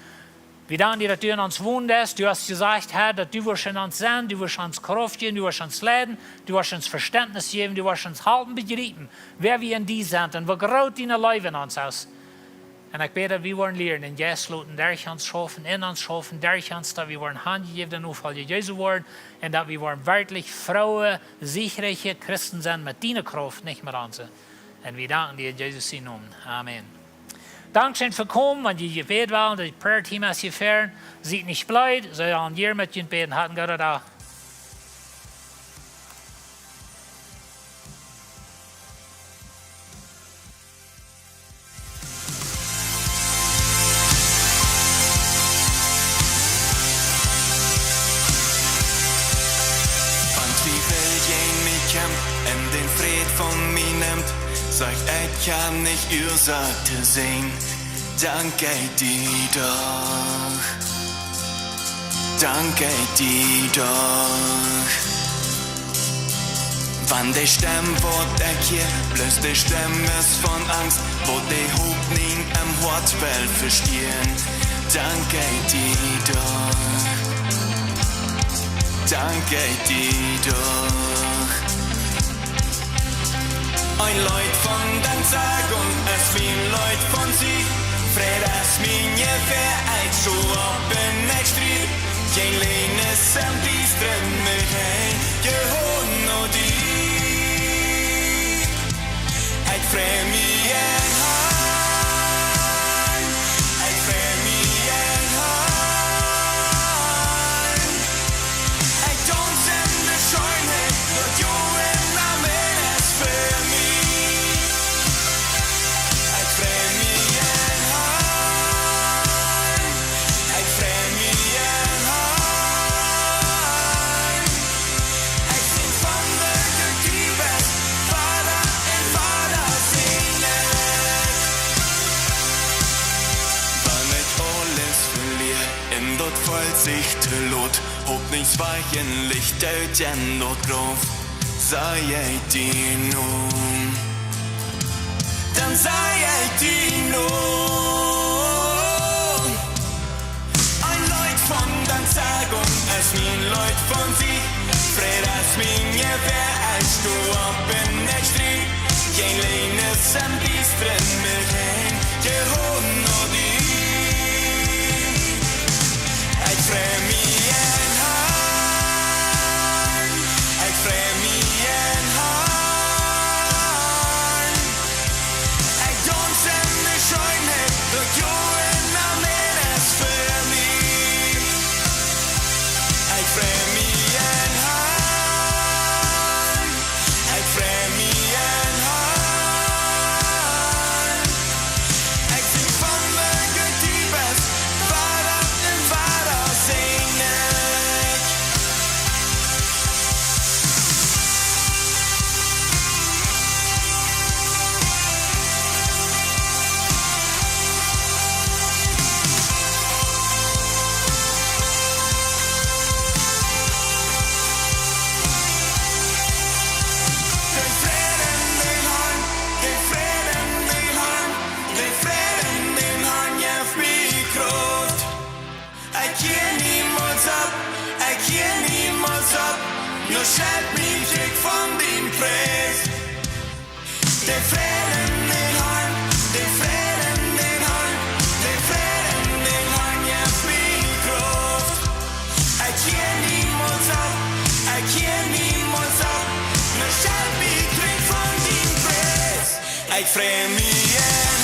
Wie danken die, daut du en ons wonen deist. Du hast jesajcht, Herr, daut du woascht en ons sennen, du woascht ons Krauft jäwen, du woascht ons leiden, du woascht ons Vestentnis jäwen, du woascht ons halpen bejriepen, wäa wie en die sent un woo groot diene Leew en ons es. Un ekj bäd, daut wie woaren lieren, dän Jeist loten derch ons schaufen, en ons schaufen, derch ons, daut wie woaren hanjejäwne Nofolja Jesu woaren, un daut wie woaren werkjlich frooe, siechrikje Christen sennen met diene Krauft, nich met onse. Un wie danken die en Jesus sienen Nomen. Amen. Dankscheen fa komen, wan jie Jebäd wellen, daut Prayer Team es hia ver. Siet nich bleed, see sellen hia met junt bäden. Habt een gooden Dach. Wan Twiewel jäajen mie kjemt un dän Fräd von mie nemt, saj ekj, ekj hab nich Uasoak to senjen. Dank ekj die doch. Dank ekj die doch. Wan de Stemm, waut ekj hia, bloos de Stemm es von Angst, waut de Hopninj em Hoat well vestealen. Dank ekj die doch. Dank ekj die doch. Een Leet von Danksagung es mien Leet von Sieg. Daut es mien Jewäa, ekj sto opp un ekj strie. Kjeen Läajes em Diestren mea, ekj hol no die. Ekj frei mie en Harn, ekj frei mie en Harn. Ekj dans en de Scheenheit, daut du en Amen hast fa mie. Ekj frei mie en Harn, ekj frei mie en Harn. Ekj sie von de Kjäakj, Vada en Vada sie ekj. Wan ekj aules velia un daut felt sikj too lot, Hopninjswajch un Licht ut en daut Grauf, saj ekj dien Nomen. Dan saj ekj dien Nomen. Een Leet von Danksagung es mien Leet von Sieg. Fräd es mien Jewäa, ekj sto opp un ekj strie. Kjeen Läajes em Diestren mea, ekj hol no die. Ekj frei mie en Harn, ekj frei mie en Harn. Ekj dans en de Scheenheit, daut du en Amen hast fa mie. Ekj frei mie en Harn, ekj frei mie en Harn. Ekj sie von de Kjäakj, Vada en Vada sie ekj. De Fräd en dän Harn, de Fräd en dän Harn, de Fräd en dän Harn jeft mie Krauft. Ekj jiew niemols opp, ekj jiew niemols opp, no schelt mie trigj von dien Pries. De Fräd en dän Harn, de Fräd en dän Harn, de Fräd en dän Harn jeft mie Krauft. Ekj jiew niemols opp, ekj jiew niemols opp, no schelt mie trigj von dien Pries. Ekj frei mie en